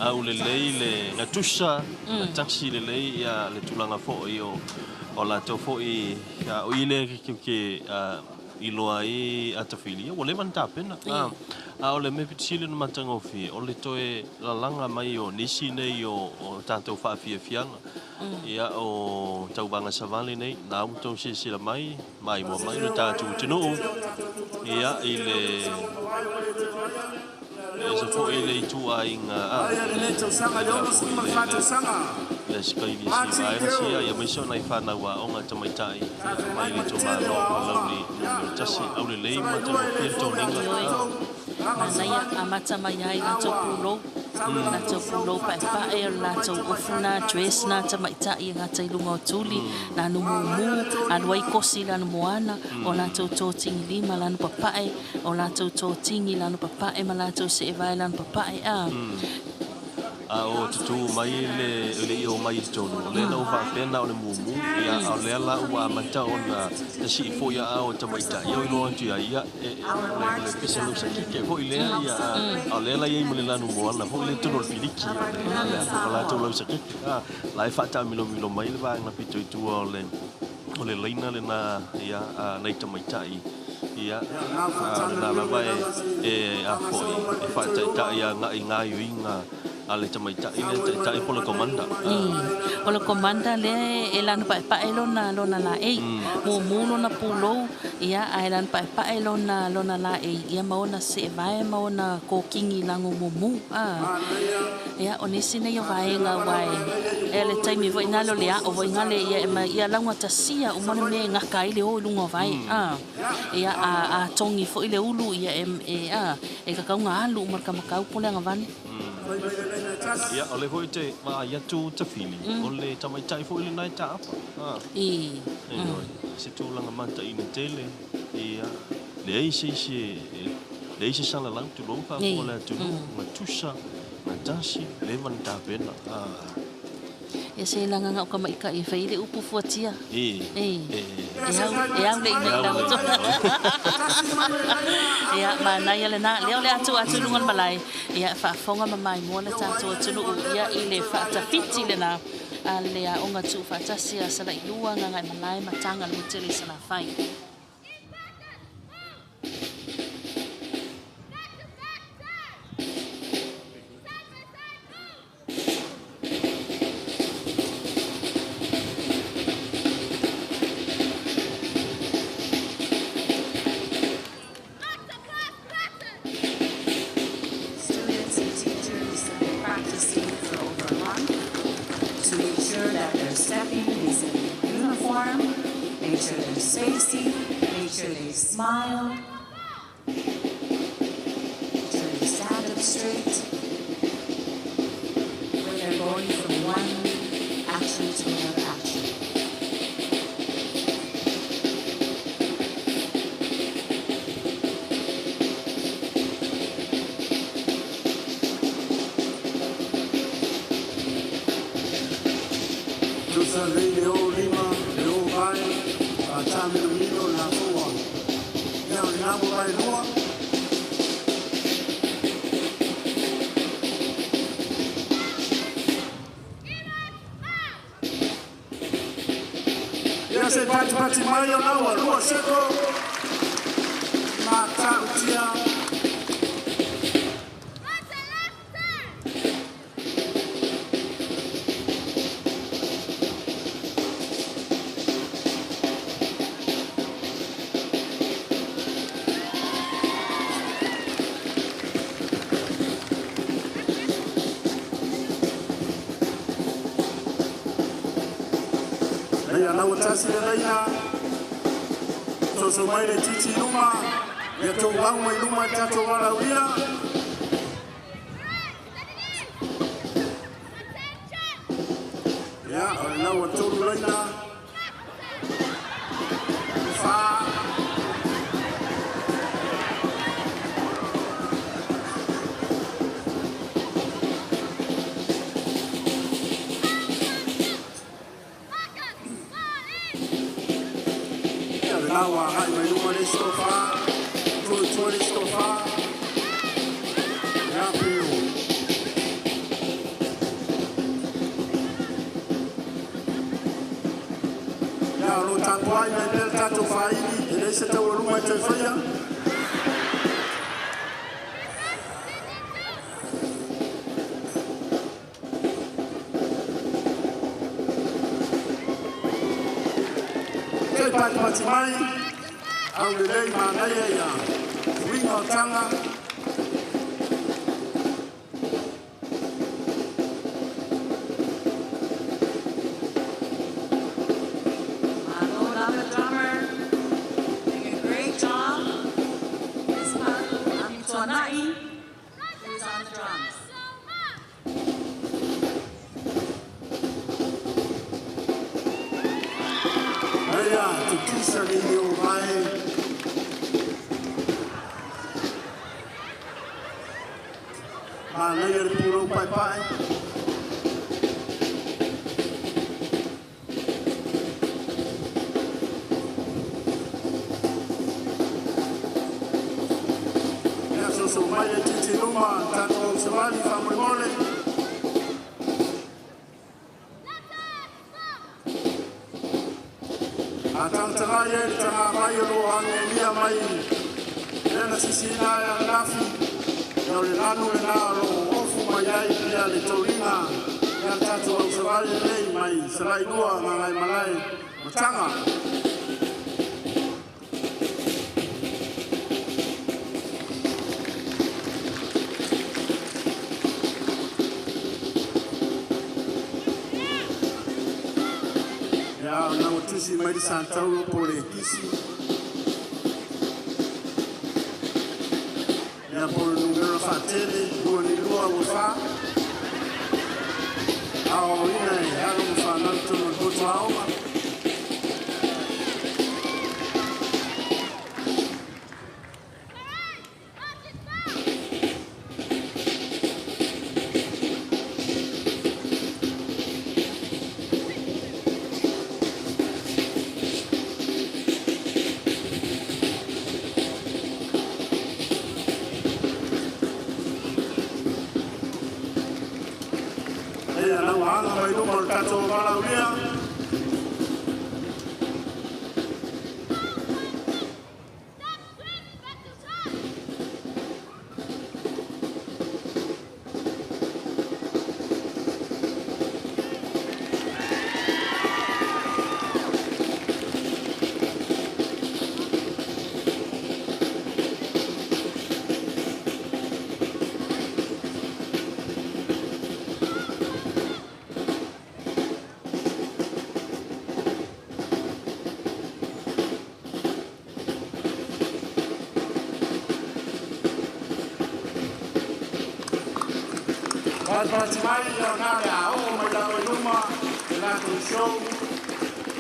S2: A ua lelei le gatusa, gatasi lelei ia le tulaga foi o o latou foi o i lea ke iloa ai a Tafili, ia ua leva ona tapena. A o le mea pito sili ona matagofie, o le toe lalaga mai o nisi nei o tatou faafiafiaga. Ia o tauvaga savali nei, na ua outou silasila mai, maimoa mai lo tatou atunuu, ia i le ese foi le ituaiga a le SKVC vaega sia, ia aemaise o nai fanau aoga tamaitai mai le itumalo o Palauli numera 1, aulelei ma matagofie le toniga.
S1: Manaia amata mai ai latou pulou, latou pulou paepae, o le latou ofu na, dress na tamaitai e gata i luga o tuli, lanu mumu, alu ai kosi lanu moana, o latou totigi lima lanu papae, o latou totigi lanu papae ma latou seevae lanu papae a.
S2: A o tutū mai le i o mai i totonu, o lea na ua faapea na o le mumu, ia, a o lea la ua amata ona sii foi aao o tamaitai, ia o iloa atu ia ia, e, o le pese lausakeke foi lea, ia, a o lea la i ai ma le lanu moana foi lea i totonu o le piliki, o le a latou lausakeke, a, la e faataamilomilo mai le vaega pito i tua o le laina lena, ia, a nai tamaitai, ia, a o lena lava e a foi, e faataitai agai i gaoioiga a le tamaitai lea taitai po o le commander.
S1: O le commander lea e lana paepae lona laei. Mumu lona pulou, ia, ae lana paepae lona laei, ia ma ona seevae ma ona kokigi lago mumu. Ia, o nisi nei o vaega ua e le taimi foi nale o le ao foi nale ia e ma ia laugatasia uma le mea e gaka ai le o i luga o vae. Ia, a togi foi le ulu, ia e kakauga alu uma le kamakau po o le agavale.
S2: Ia, o le foi te vaai atu Tafili, o le tamaitai foi lenā e taapa. Ioe, se tulaga mataina tele, ia, leai se isi leai se salalau tulou faafofoga le atunuu, gatusa, gatasi, leva na tapena.
S1: Ia se lagaga o kamaʻikaʻi e fai le upu fuatia. E au le ina i lau Ia, manaia lena. Lea o le atu atu i luga o le malae. Ia, faafofoga ma maimoa le tatou atunuu ia i le faatafiti lena a le aoga tuufaatasi a Salailua, Gagaemalae ma Tagaloatele i Salafai.
S10: Students and teachers have been practicing for over a month to make sure that their stepping is in uniform, make sure they're spacing, make sure they smile, make sure they stand up straight when they're going from one action to another action.
S3: Tusa lei le o lima, le o vae, faataminomino le lafoa. Ia o le namo vae lua. Ia se patipati mai o naua, lua seko, matautia. Ia naua tasi le laina, soso mai le titi i luma, ia tou au mai luma e tatou alauia. Ia, o le naua tolu laina, fa. Ia, le naua agai mai luma le isi tofa, tua i tua le isi tofa. Ia, peo. Ia, o lo tapuai mai pea le tatou faili, e leai se taualuga e toe faia. Te patipati mai, au lelei manaia ia uiga o taga.
S10: Malo lava, drummer. Doing a great job. This Amituanai is on the drums.
S3: Ia tutusa le ile o vae. Manaia le pulou paepae. mai laitiiti i luma le tatou ausavali faamolemole. A tagatagai ai le tagavai o loo ageagia mai lea na sisiina ai ananafi, ia o le lanu lenā o loo ofu mai ai ia le tauliga ia le tatou ausavali lenei mai Salailua Gagaemalae Mataga. Ia na ua tusi mai le Satauro po o le Kisi ia po o le numera faatele 22 ua fa aoaoina e alo ma fanau totonu o le potu aoga. Ia na ua aga mai luma o le tatou valaaulia. Palapalati mai ia na le aogo mai lalo i luma le latou show.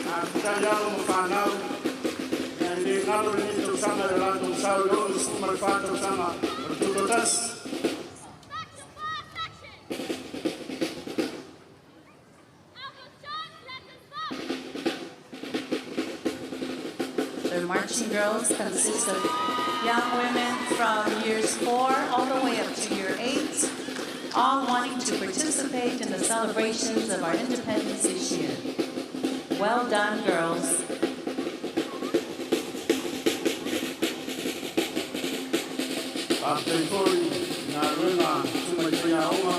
S3: Faafetai alo ma fanau. Ia e le galo lenei tausaga i le latou sau i 64 tausaga o le Tutoatasi.
S5: The marching girls consist of young women from years 4 all the way up to year 8, all wanting to participate in the celebrations of our independence this year. Well done, girls.
S3: Faafetai foi galuega tumaifaiaoga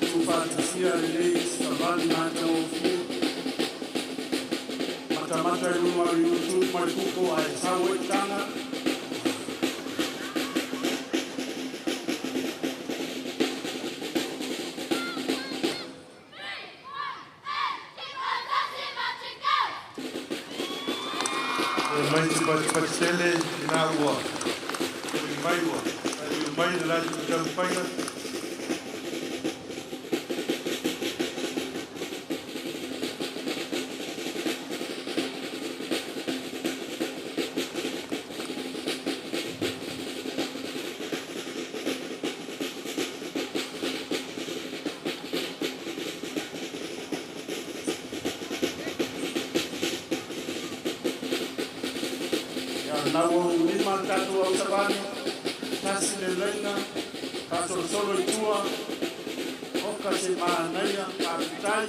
S3: tuufaatasia lenei savali matagofie matamata i luga o le YouTube ma le Google ae sau ai taga.
S4: E mai se patipatitele i nā ua toli mai ua tailiu mai le latou taumafaiga.
S3: Ia na ua ulima le tatou ausavali, tasi le laina, faasolosolo i tua, oka se manaia, faafetai.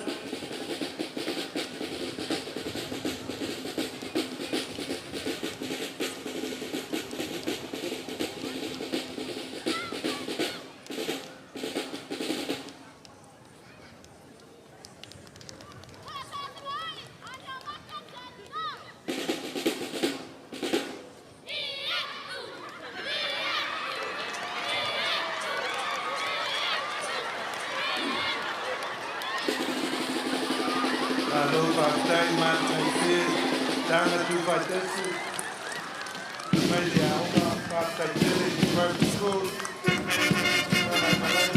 S4: Malo faafetai matagofie taga tuufaatasi mai le aoga faafetai tele i private school Gagaemalae.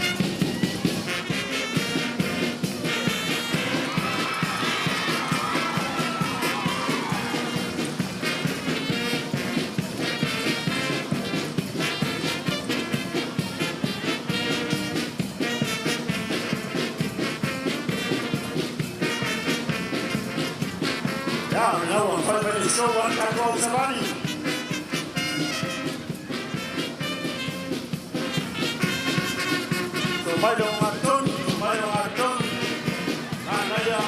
S3: Ia na ua fai mai le show a le tatou ausavali. Mai le ogatonu, mai le ogatonu. Manaia.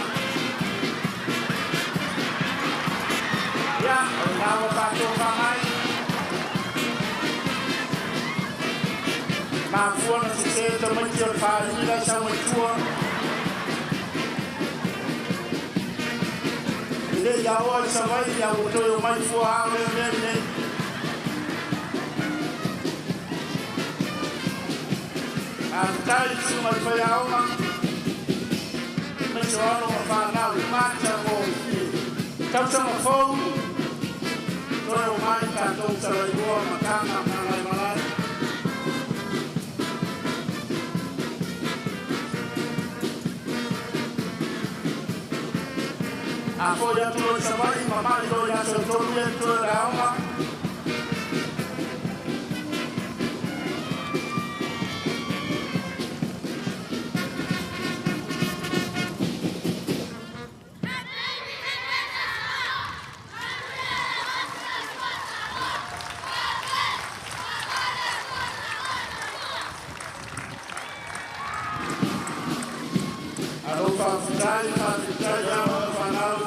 S3: Ia, o lena ua tatou fagai. Mafua na sese tamaiti o le faaila i sau mai tua. E le i aoa i Savaii, a ua toe omai fua ao le mea lenei. Faafetai i susuga i le faiaoga, aemaise o alo ma fanau i matagofie. Tausaga fou, toe omai tatou Salailua ma Taga ma Gagaemalae. A foi atu loa i Savaii, mamai loa i aso e 3 ia totoe o le aoga. Malo faafetai, faafetai alo ma fanau.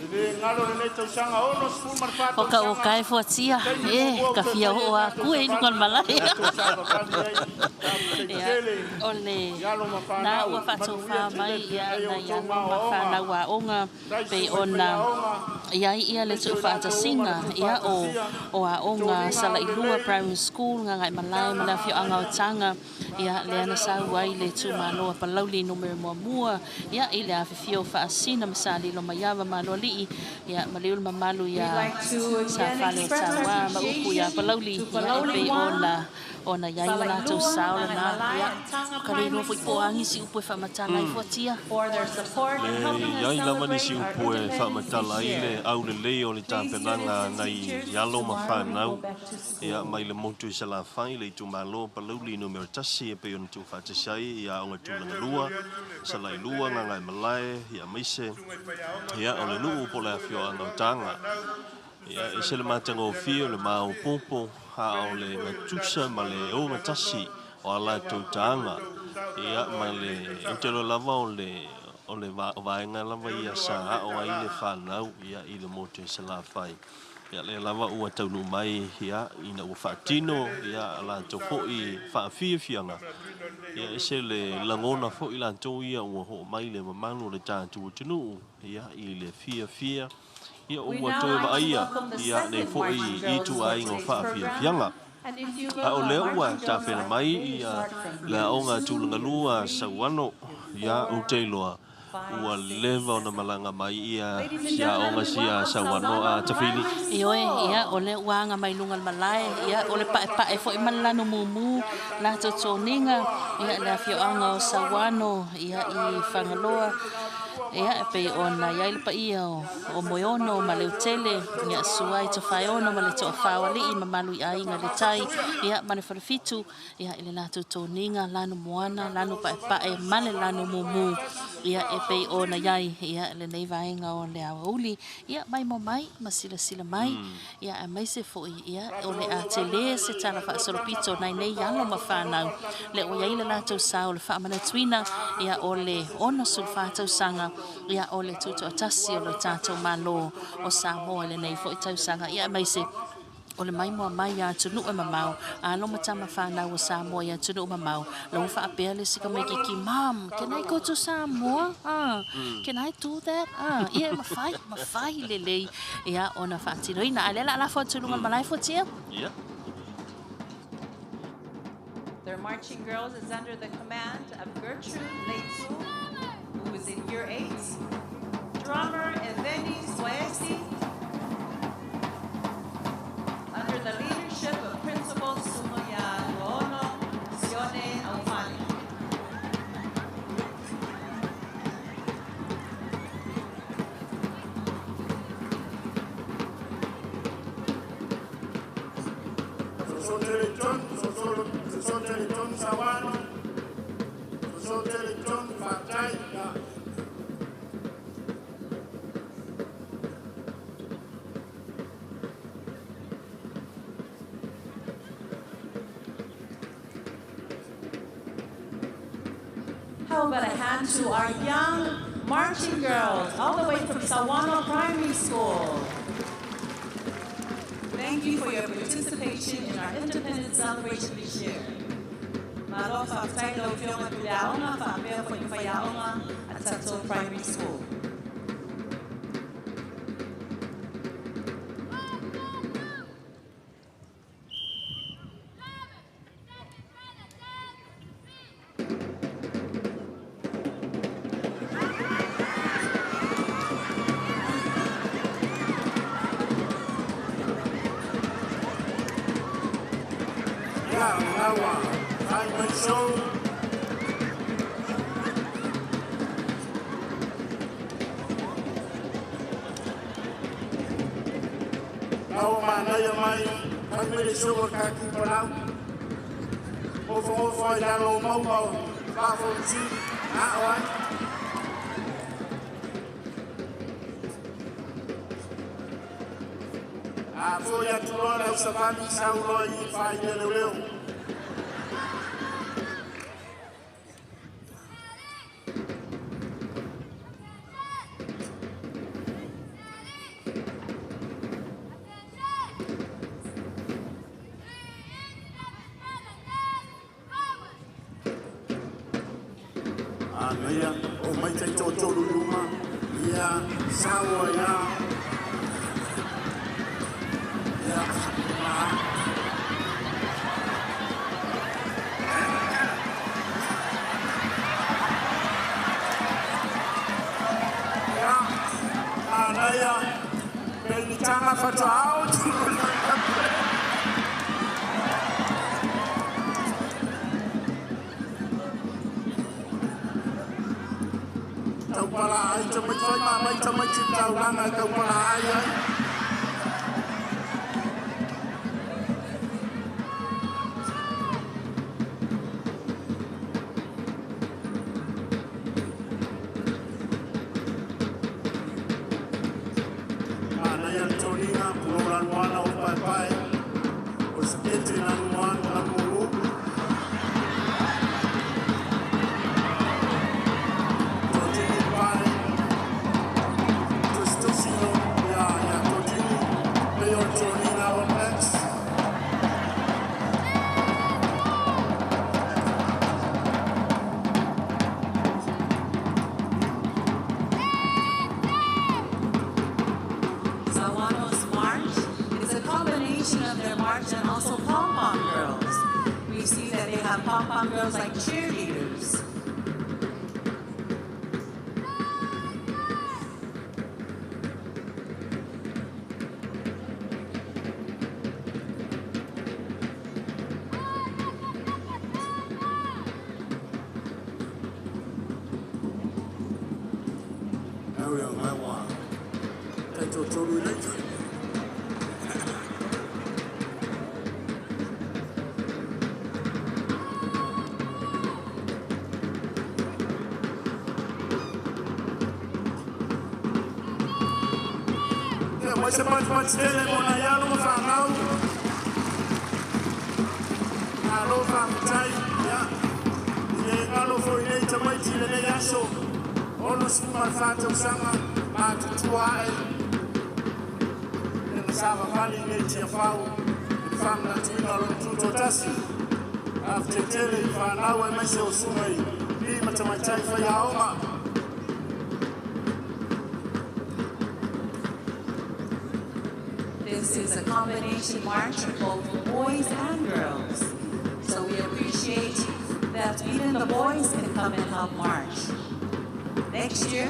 S3: E le galo lenei tausaga 64
S1: O ka o
S3: tausaga.
S1: kae fuatia,
S3: Taimi
S1: e
S3: muamua ua
S1: ka
S3: toe
S1: fia
S3: fai ai
S1: oo
S3: tatou
S1: aku e i luga o le
S3: savavali.
S1: malae.
S3: Tatou savavali ai, faafetai
S1: Ia,
S3: tele
S1: o le
S3: i alo ma
S1: na
S3: fanau,
S1: ua
S3: manuia
S1: faatofā
S3: tele
S1: mai
S3: le
S1: ia
S3: feagai o
S1: nai
S3: outou
S1: alo
S3: ma
S1: ma
S3: aoaoga.
S1: fanau aoga
S3: Tai
S1: pei
S3: susuga i
S1: ona
S3: faiaoga,
S1: iai ia le
S3: aemaise o i latou uma na
S1: tuufaatasiga ia o
S3: tuufaatasia
S1: o
S3: i
S1: aoga
S3: toniga
S1: Salailua
S3: aulelei.
S1: Primary School Gagaemalae ma le afioaga o Taga ia lea
S3: Faafetai
S1: na
S3: le
S1: sau
S3: loto
S1: ai le
S3: fiafia.
S1: itumalo a Palauli numera muamua ia i le afifio o Faasina ma Salilo Maiava Maloalii ia ma liu le mamalu
S5: We'd
S1: ia
S5: like to
S1: Sa
S5: again
S1: Fale o
S5: express our
S1: Tauā ma upu ia
S5: appreciation
S1: Palauli
S5: to
S1: ia e
S5: Palauli
S1: pei
S5: 1,
S1: ona ona iai le latou
S5: Salailua,
S1: sao lena
S5: Gagaemalae,
S1: ia
S5: and Taga
S1: ka le iloa
S5: Primary
S1: foi po o
S5: Schools
S1: agi si upu e faamatala ai fuatia.
S5: for their support
S2: Le
S5: in helping us
S2: iai lava nisi
S5: celebrate our
S2: upu e
S5: independence
S2: faamatala
S5: this
S2: ai le
S5: year.
S2: aulelei o le
S5: Please,
S2: tapenaga
S5: students and
S2: nai
S5: teachers,
S2: alo ma
S5: tomorrow we
S2: fanau
S5: go back to
S2: ia
S5: school.
S2: mai le motu i Salafai le itumalo Palauli numera 1 e pei ona tuufaatasi ai ia aoga tulaga lua Salailua Gagaemalae ia aemaise ia o le nuu po o le afioaga o Taga. Ia e ese le matagofie o le maopoopo a o le gatusa ma le ogatasi o a latou taga. Ia ma le ou te iloa lava o le o le vaega lava ia sa ao ai le fanau ia i le motu i Salafai. Ia lea lava ua taunuu mai ia ina ua faatino ia a latou foi faafiafiaga. Ia ese le lagona foi latou ia ua oo mai le mamalu o le tatou atunuu ia i le fiafia ia
S5: We
S2: ua
S5: now
S2: toe
S5: like to
S2: vaaia
S5: welcome the
S2: ia nei
S5: second
S2: foi
S5: marching girls for
S2: ituaiga o
S5: today's program.
S2: faafiafiaga.
S5: And if you
S2: A
S5: look,
S2: o
S5: our
S2: lea ua
S5: marching girls
S2: tapena
S5: are,
S2: mai
S5: they
S2: ia
S5: start from
S2: le
S5: year
S2: aoga
S5: 2,
S2: tulaga
S5: year
S2: lua
S5: 3,
S2: Sauano
S5: year
S2: ia ou
S5: 4,
S2: te iloa
S5: 5,
S2: ua
S5: 6,
S2: leva ona
S5: 7.
S2: malaga mai ia
S5: Ladies and
S2: sia
S5: gentlemen,
S2: aoga
S5: we
S2: sia
S5: welcome
S2: Sauano
S5: Sauano
S2: a Tafili.
S5: Primary
S1: Ioe, ia,
S5: School.
S1: o lea ua aga mai luga o le malae, ia, o le paepae foi ma le lanu mumu, latou toniga, ia, le afioaga o Sauano, ia, i Fagaloa, ia, e pei ona i ai le paia o, o Moeono ma Leutele, ia, sua i Tofaeono ma le Toafā o Alii, mamalu i aiga le tai, ia, ma le Falefitu, ia, i le latou toniga, lanu moana, lanu paepae ma le lanu mumu, ia, e pei ona i ai, ia, lenei vaega o le aoauli, ia, maimoa mai ma silasila mai, ia, aemaise foi, ia, o le a tele se tala faasolopito nai nei alo ma fanau, le ua i ai le latou sao o le faamanatuina, ia, o le 64 tausaga, ia, o le tutoatasi o le tatou Malo o Samoa i lenei foi tausaga, ia, aemaise o le maimoa mai ia atunuu e mamao, alo ma tama fanau o Samoa i atunuu mamao, la ua faapea le isi tamaititi, Mom, can I go to Samoa? Ah, can I do that? Ah, ia e mafai, mafai lelei, ia, ona faatinoina. A o lea o le a lafo atu i luga o le malae fuatia.
S2: Ia.
S5: Their marching girls is under the command of Gertrude Leitu, who is in year 8, drummer Eveni Suesi, under the leadership of Principal Sumaya Luono Sione Aufale.
S3: Soso tele i tonu, soso soso tele i tonu Sauano. Soso tele i tonu, faafetai. Ia.
S5: How about a hand to our young marching girls, all the way from Sauano Primary School. Thank you for your participation in our independence celebration this year. Malo fa'afetai lau Afioga Pule Aoga fa'apea fo'i faiaoga a Tatō Primary School.
S3: Ia, ua, fai mai sou. Ua manaia mai, fai mai le show a kaki palau. Ofo ofo ai lalo o maumau, faafoutī, a o ai. A foi atu loa le ausavali sau loa i faaia leoleo. Anaia, o mai tai tōtolu luma, ia, saua ia. Ia, ma. Ia, anaia, penitanga whatoa au tu. Taupala ai te mai whai mā mai te mai te tauranga taupala ai ai. Anaia le toniga, pulola moana o pae pae. O se kete na moana na muru. Totini pae. Tusitusi no, ia, ia, totini. Leo toniga o Blacks.
S5: Sauano's March is a combination of their march and also pom-pom girls. We see that they have pom-pom girls like cheerleaders.
S3: Au ia, mai wā. Tai tōtolu i leita. Ia, mai se pati pati tele mo na ialo ma whanau. Ngā whakatai, ia. I e ngalo fo i nei tamaiti le nei aso. Ono suma whātau ma tutua e. E na sawa wali nei tia whau. I whamna tuina lo tuto tasi. A te tele i whanau e mai se o suma i. I matamaitai whai aoga.
S5: This is a combination march of both boys and girls. So we appreciate that even the boys can come and help march. Next year,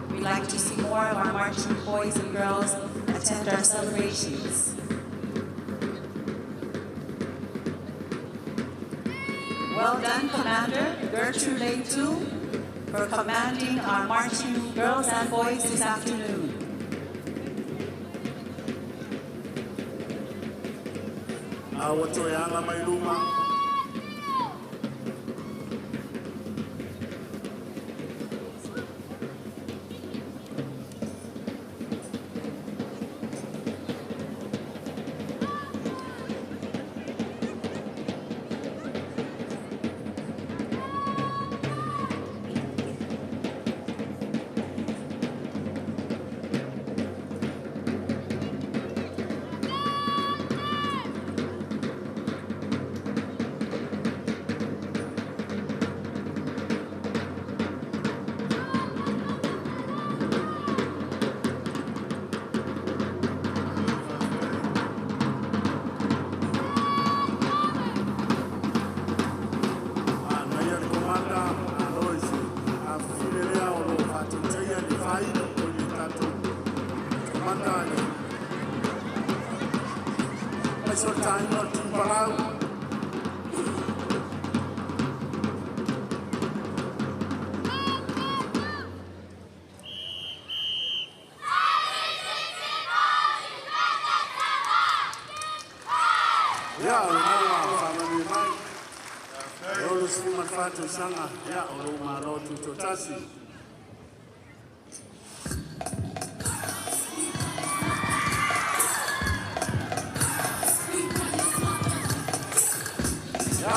S5: we'd like to see more of our marching boys and girls attend our celebrations. Well done, Commander Gertrude Leitu, for commanding our marching girls and boys this afternoon.
S3: Awa toe anga mai luma. aso o le taina o le tinipalau. Ia, o lena ua faamanuia mai. E 64 tausaga, ia, o lou Malo Tutoatasi. Ia.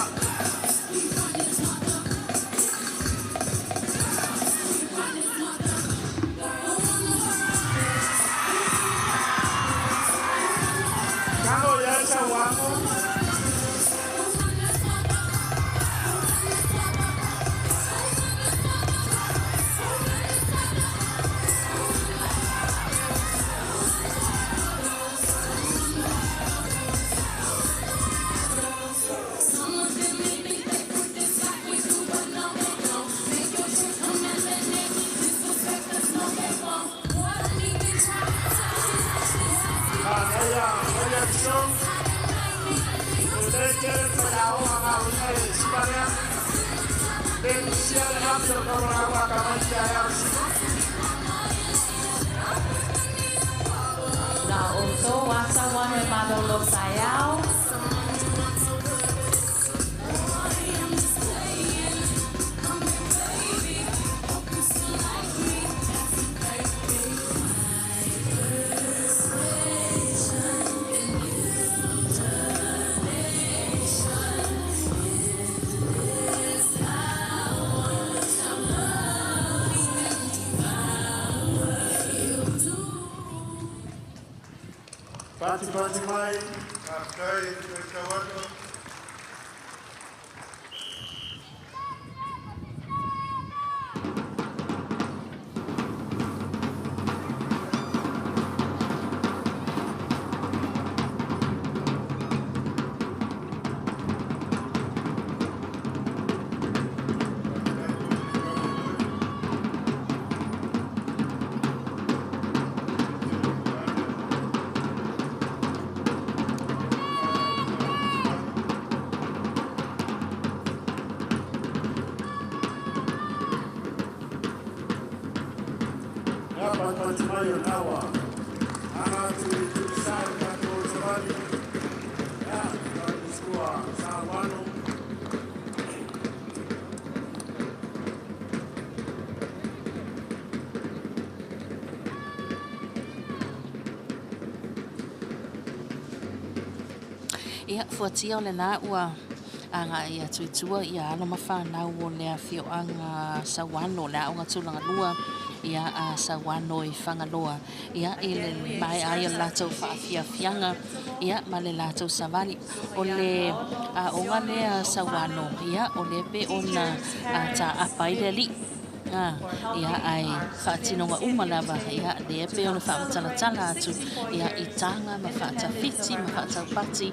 S3: Tago ia Sauano. Manaia, manaia Pisau. O le tele faiaoga galuega i le siva lea. Pe misia le afi o le kaulagaua a tamaiti a e
S5: La outou asa wana e malolo taeao.
S3: Pati pati mai.
S4: Faafetai matau atu.
S3: Ia, pati pati mai o naua. Aga atu i tulisa i tatou savali. Ia, sua Sauano.
S1: Ia, fuatia o lena ua aga'i atu i tua ia alo ma fanau o le afioaga Sauano, le aoga tulagalua ia a Sauano i Fagaloa, ia i le maea ai o le latou faafiafiaga ia ma le latou savali. O le aoga lea Sauano, ia o lea pe ona taapa ai le alii. Ia ae faatinoga uma lava, ia lea pe ona faamatalatala atu ia i taga ma faatafiti ma faataupati,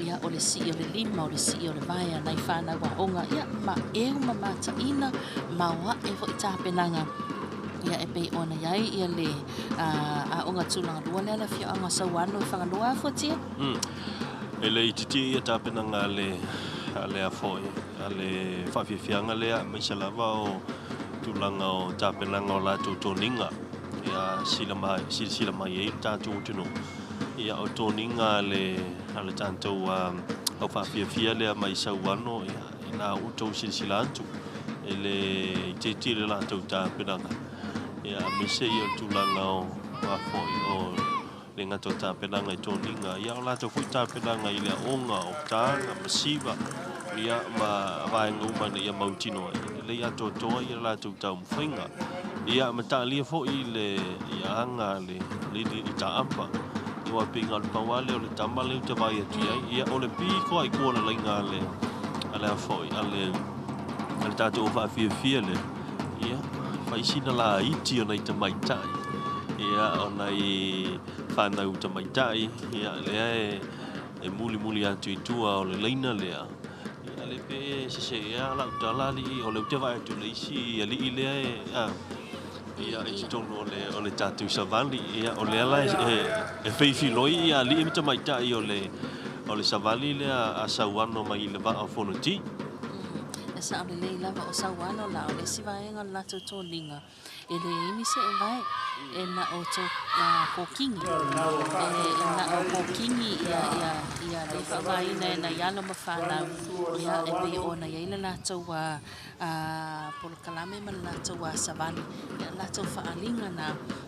S1: ia o le sii o le lima, o le sii o le vae a nai fanau aoga, ia ma eu ma mataina ma oa'e fo'i tapenaga ia e pei ona iai ia le aoga tulagalua lea le afioaga Sauano i Fagaloa fuatia.
S2: E le itiiti ia tapenaga a le afo'i a le faafiafiaga lea, maise lava o tulaga o tapenaga o latou toniga ia silasila mai ai le tatou atunuu. Ia o toniga a le tatou au faafiafia lea mai Sauano, ia ina outou silasila atu e le itiiti le latou tapenaga. Ia aemaise ia o le tulaga o afo'i o le gata o tapenaga i toniga, ia o latou foi tapenaga i le aoga o taga ma siva, ia ma vaega uma ina ia mautinoa ai lelei atoatoa ia latou taumafaiga. Ia ma taalia foi le ia aga le i taapa ia pei o le pau lea o le tama lea ou te vaai atu i ai, ia o le piko ai kua le laiga a le afo'i a le tatou faafiafia lea. Ia faisina laiti o nai tamaitai, ia o nai fanau tamaitai, ia lea e mulimuli atu i tua o le laina lea. Ia le pe sese ia lau tala alii o le ou te vaai atu le isi alii lea e ia i totonu o le tatou savali, ia o lea la e feifiloi ia alii ma tamaitai o O le savali lea a Sauano mai i le vaa o Fonoti.
S1: E sao lelei lava o Sauano la o le isi vaega o le latou toniga e leai ni seevae e na o to kokigi e na o kokigi ia ia ia le faaaogaina e nai alo ma fanau ia e pei ona i ai le latou polokalame ma le latou savali ia latou faaaliga na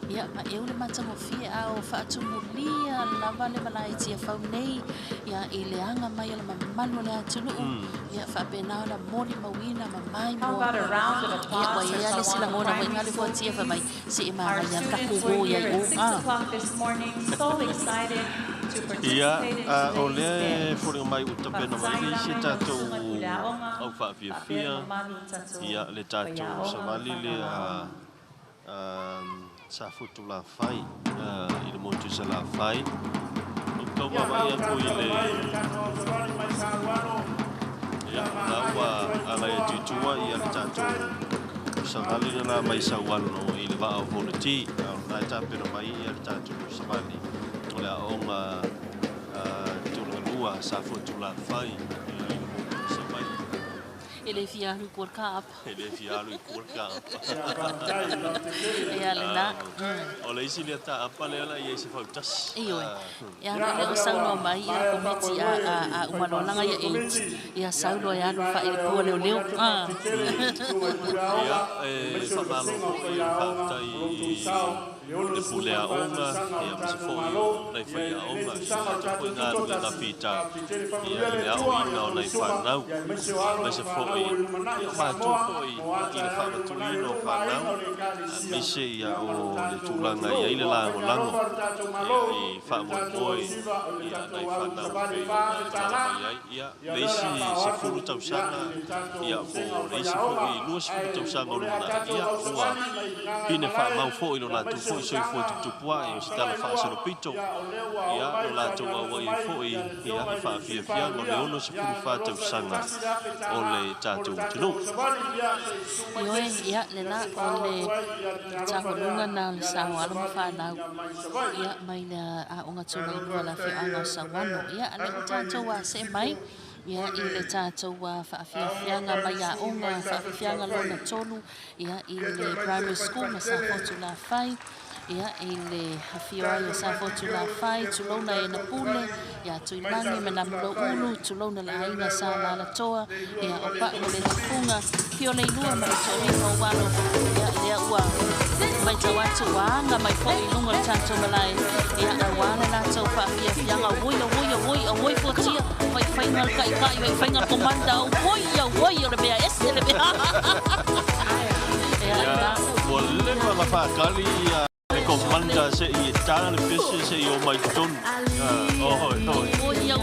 S1: ia ma e ule matagofie a o faatumulia lava le malae Tiafau nei ia i le aga mai o le mamalu o le atunuu ia faapena ona molimauina ma
S5: How about a round of
S1: ia
S5: applause
S1: ua
S5: for
S1: i ai le
S5: Sauano
S1: silagona foi
S5: Primary
S1: nga le
S5: School,
S1: fuatia fai mai
S5: please?
S1: se e
S5: Our
S1: manaia le
S5: students
S1: tatou
S5: were
S1: o
S5: here
S1: iai o
S5: at 6 o'clock this morning, so excited to
S2: Ia,
S5: participate in
S2: o
S5: today's
S2: lea e
S5: dance.
S2: foliga mai ua tapena mai
S5: Faafetai
S2: le isi
S5: lava i lau
S2: tatou
S5: susuga Puleaoga,
S2: au
S5: faapea
S2: faafiafia,
S5: mamalu tatou
S2: ia le tatou
S5: faiaoga ma
S2: savali lea
S5: fanauaoga.
S2: sa Futulafai i le motu i Salafai. Ou tau vaavaai atu i le ia la ua agai atu i tua ia le tatou savali lena mai Sauano i le vaa o Fonoti. A o lena e tapena mai ia le tatou savali o le aoga tulagalua sa Futulafai i le motu i Savaii.
S1: E le fia alu i kua le kaapa.
S2: E le fia alu i kua le kaapa.
S1: Ia lena.
S2: O le isi lea taapa lea la i ai se fautasi.
S1: Ioe. Ia le o saunoa mai ia le komiti a a a uma loa langa ia 8 ia sau loa e alu faailipua leoleo. Ah.
S2: Ia, e faamalo foi i le faafetai i le pule aoga, ia ma se foi o nai faiaoga, i le latou foi galuega fita, ia i le aoina o nai fanau, aemaise foi ia o matou foi i le faamatuina o fanau, aemaise ia o le tulaga e i ai le lagolago, ia i faamoemoe ia nai fanau e pei ona tala mai ai. Ia, le isi 10 tausaga, ia po o le isi foi 20 tausaga o lumanai, ia ua pine faamau foi lo latou foi soifua tuputupuae o se tala faaselopito, ia lo latou auai ai foi ia i faafiafiaga o le 64 tausaga o le tatou atunuu.
S1: Ioe, ia lena o le taualuga na o le sao alo ma fanau ia mai le aoga tulagalua le afioaga o Sauano. Ia a lea ua tatou see mai ia i le tatou faafiafiaga mai aoga faafiafiaga lona tolu ia i le primary school ma Safotu Lafai ia i le afio ai o Safotu Lafai, tulouna e na pule ia Tuilagi ma Namuloulu, tulouna le aiga sa Lalatoa ia o Pa'u o le Tufuga fio le ilua ma le toalima o alo ia lea ua matau atu ua aga mai foi i luga o le tatou malae ia auā le latou faafiafiaga oi oi oi oi fuatia faifaiga le taitai faifaiga le komanda oi oi o le mea ese le mea ia
S2: Ia, ua leva ona faatali ia le komanda se i e tala le pese se i o mai totonu. Oi, oi.
S1: Oi.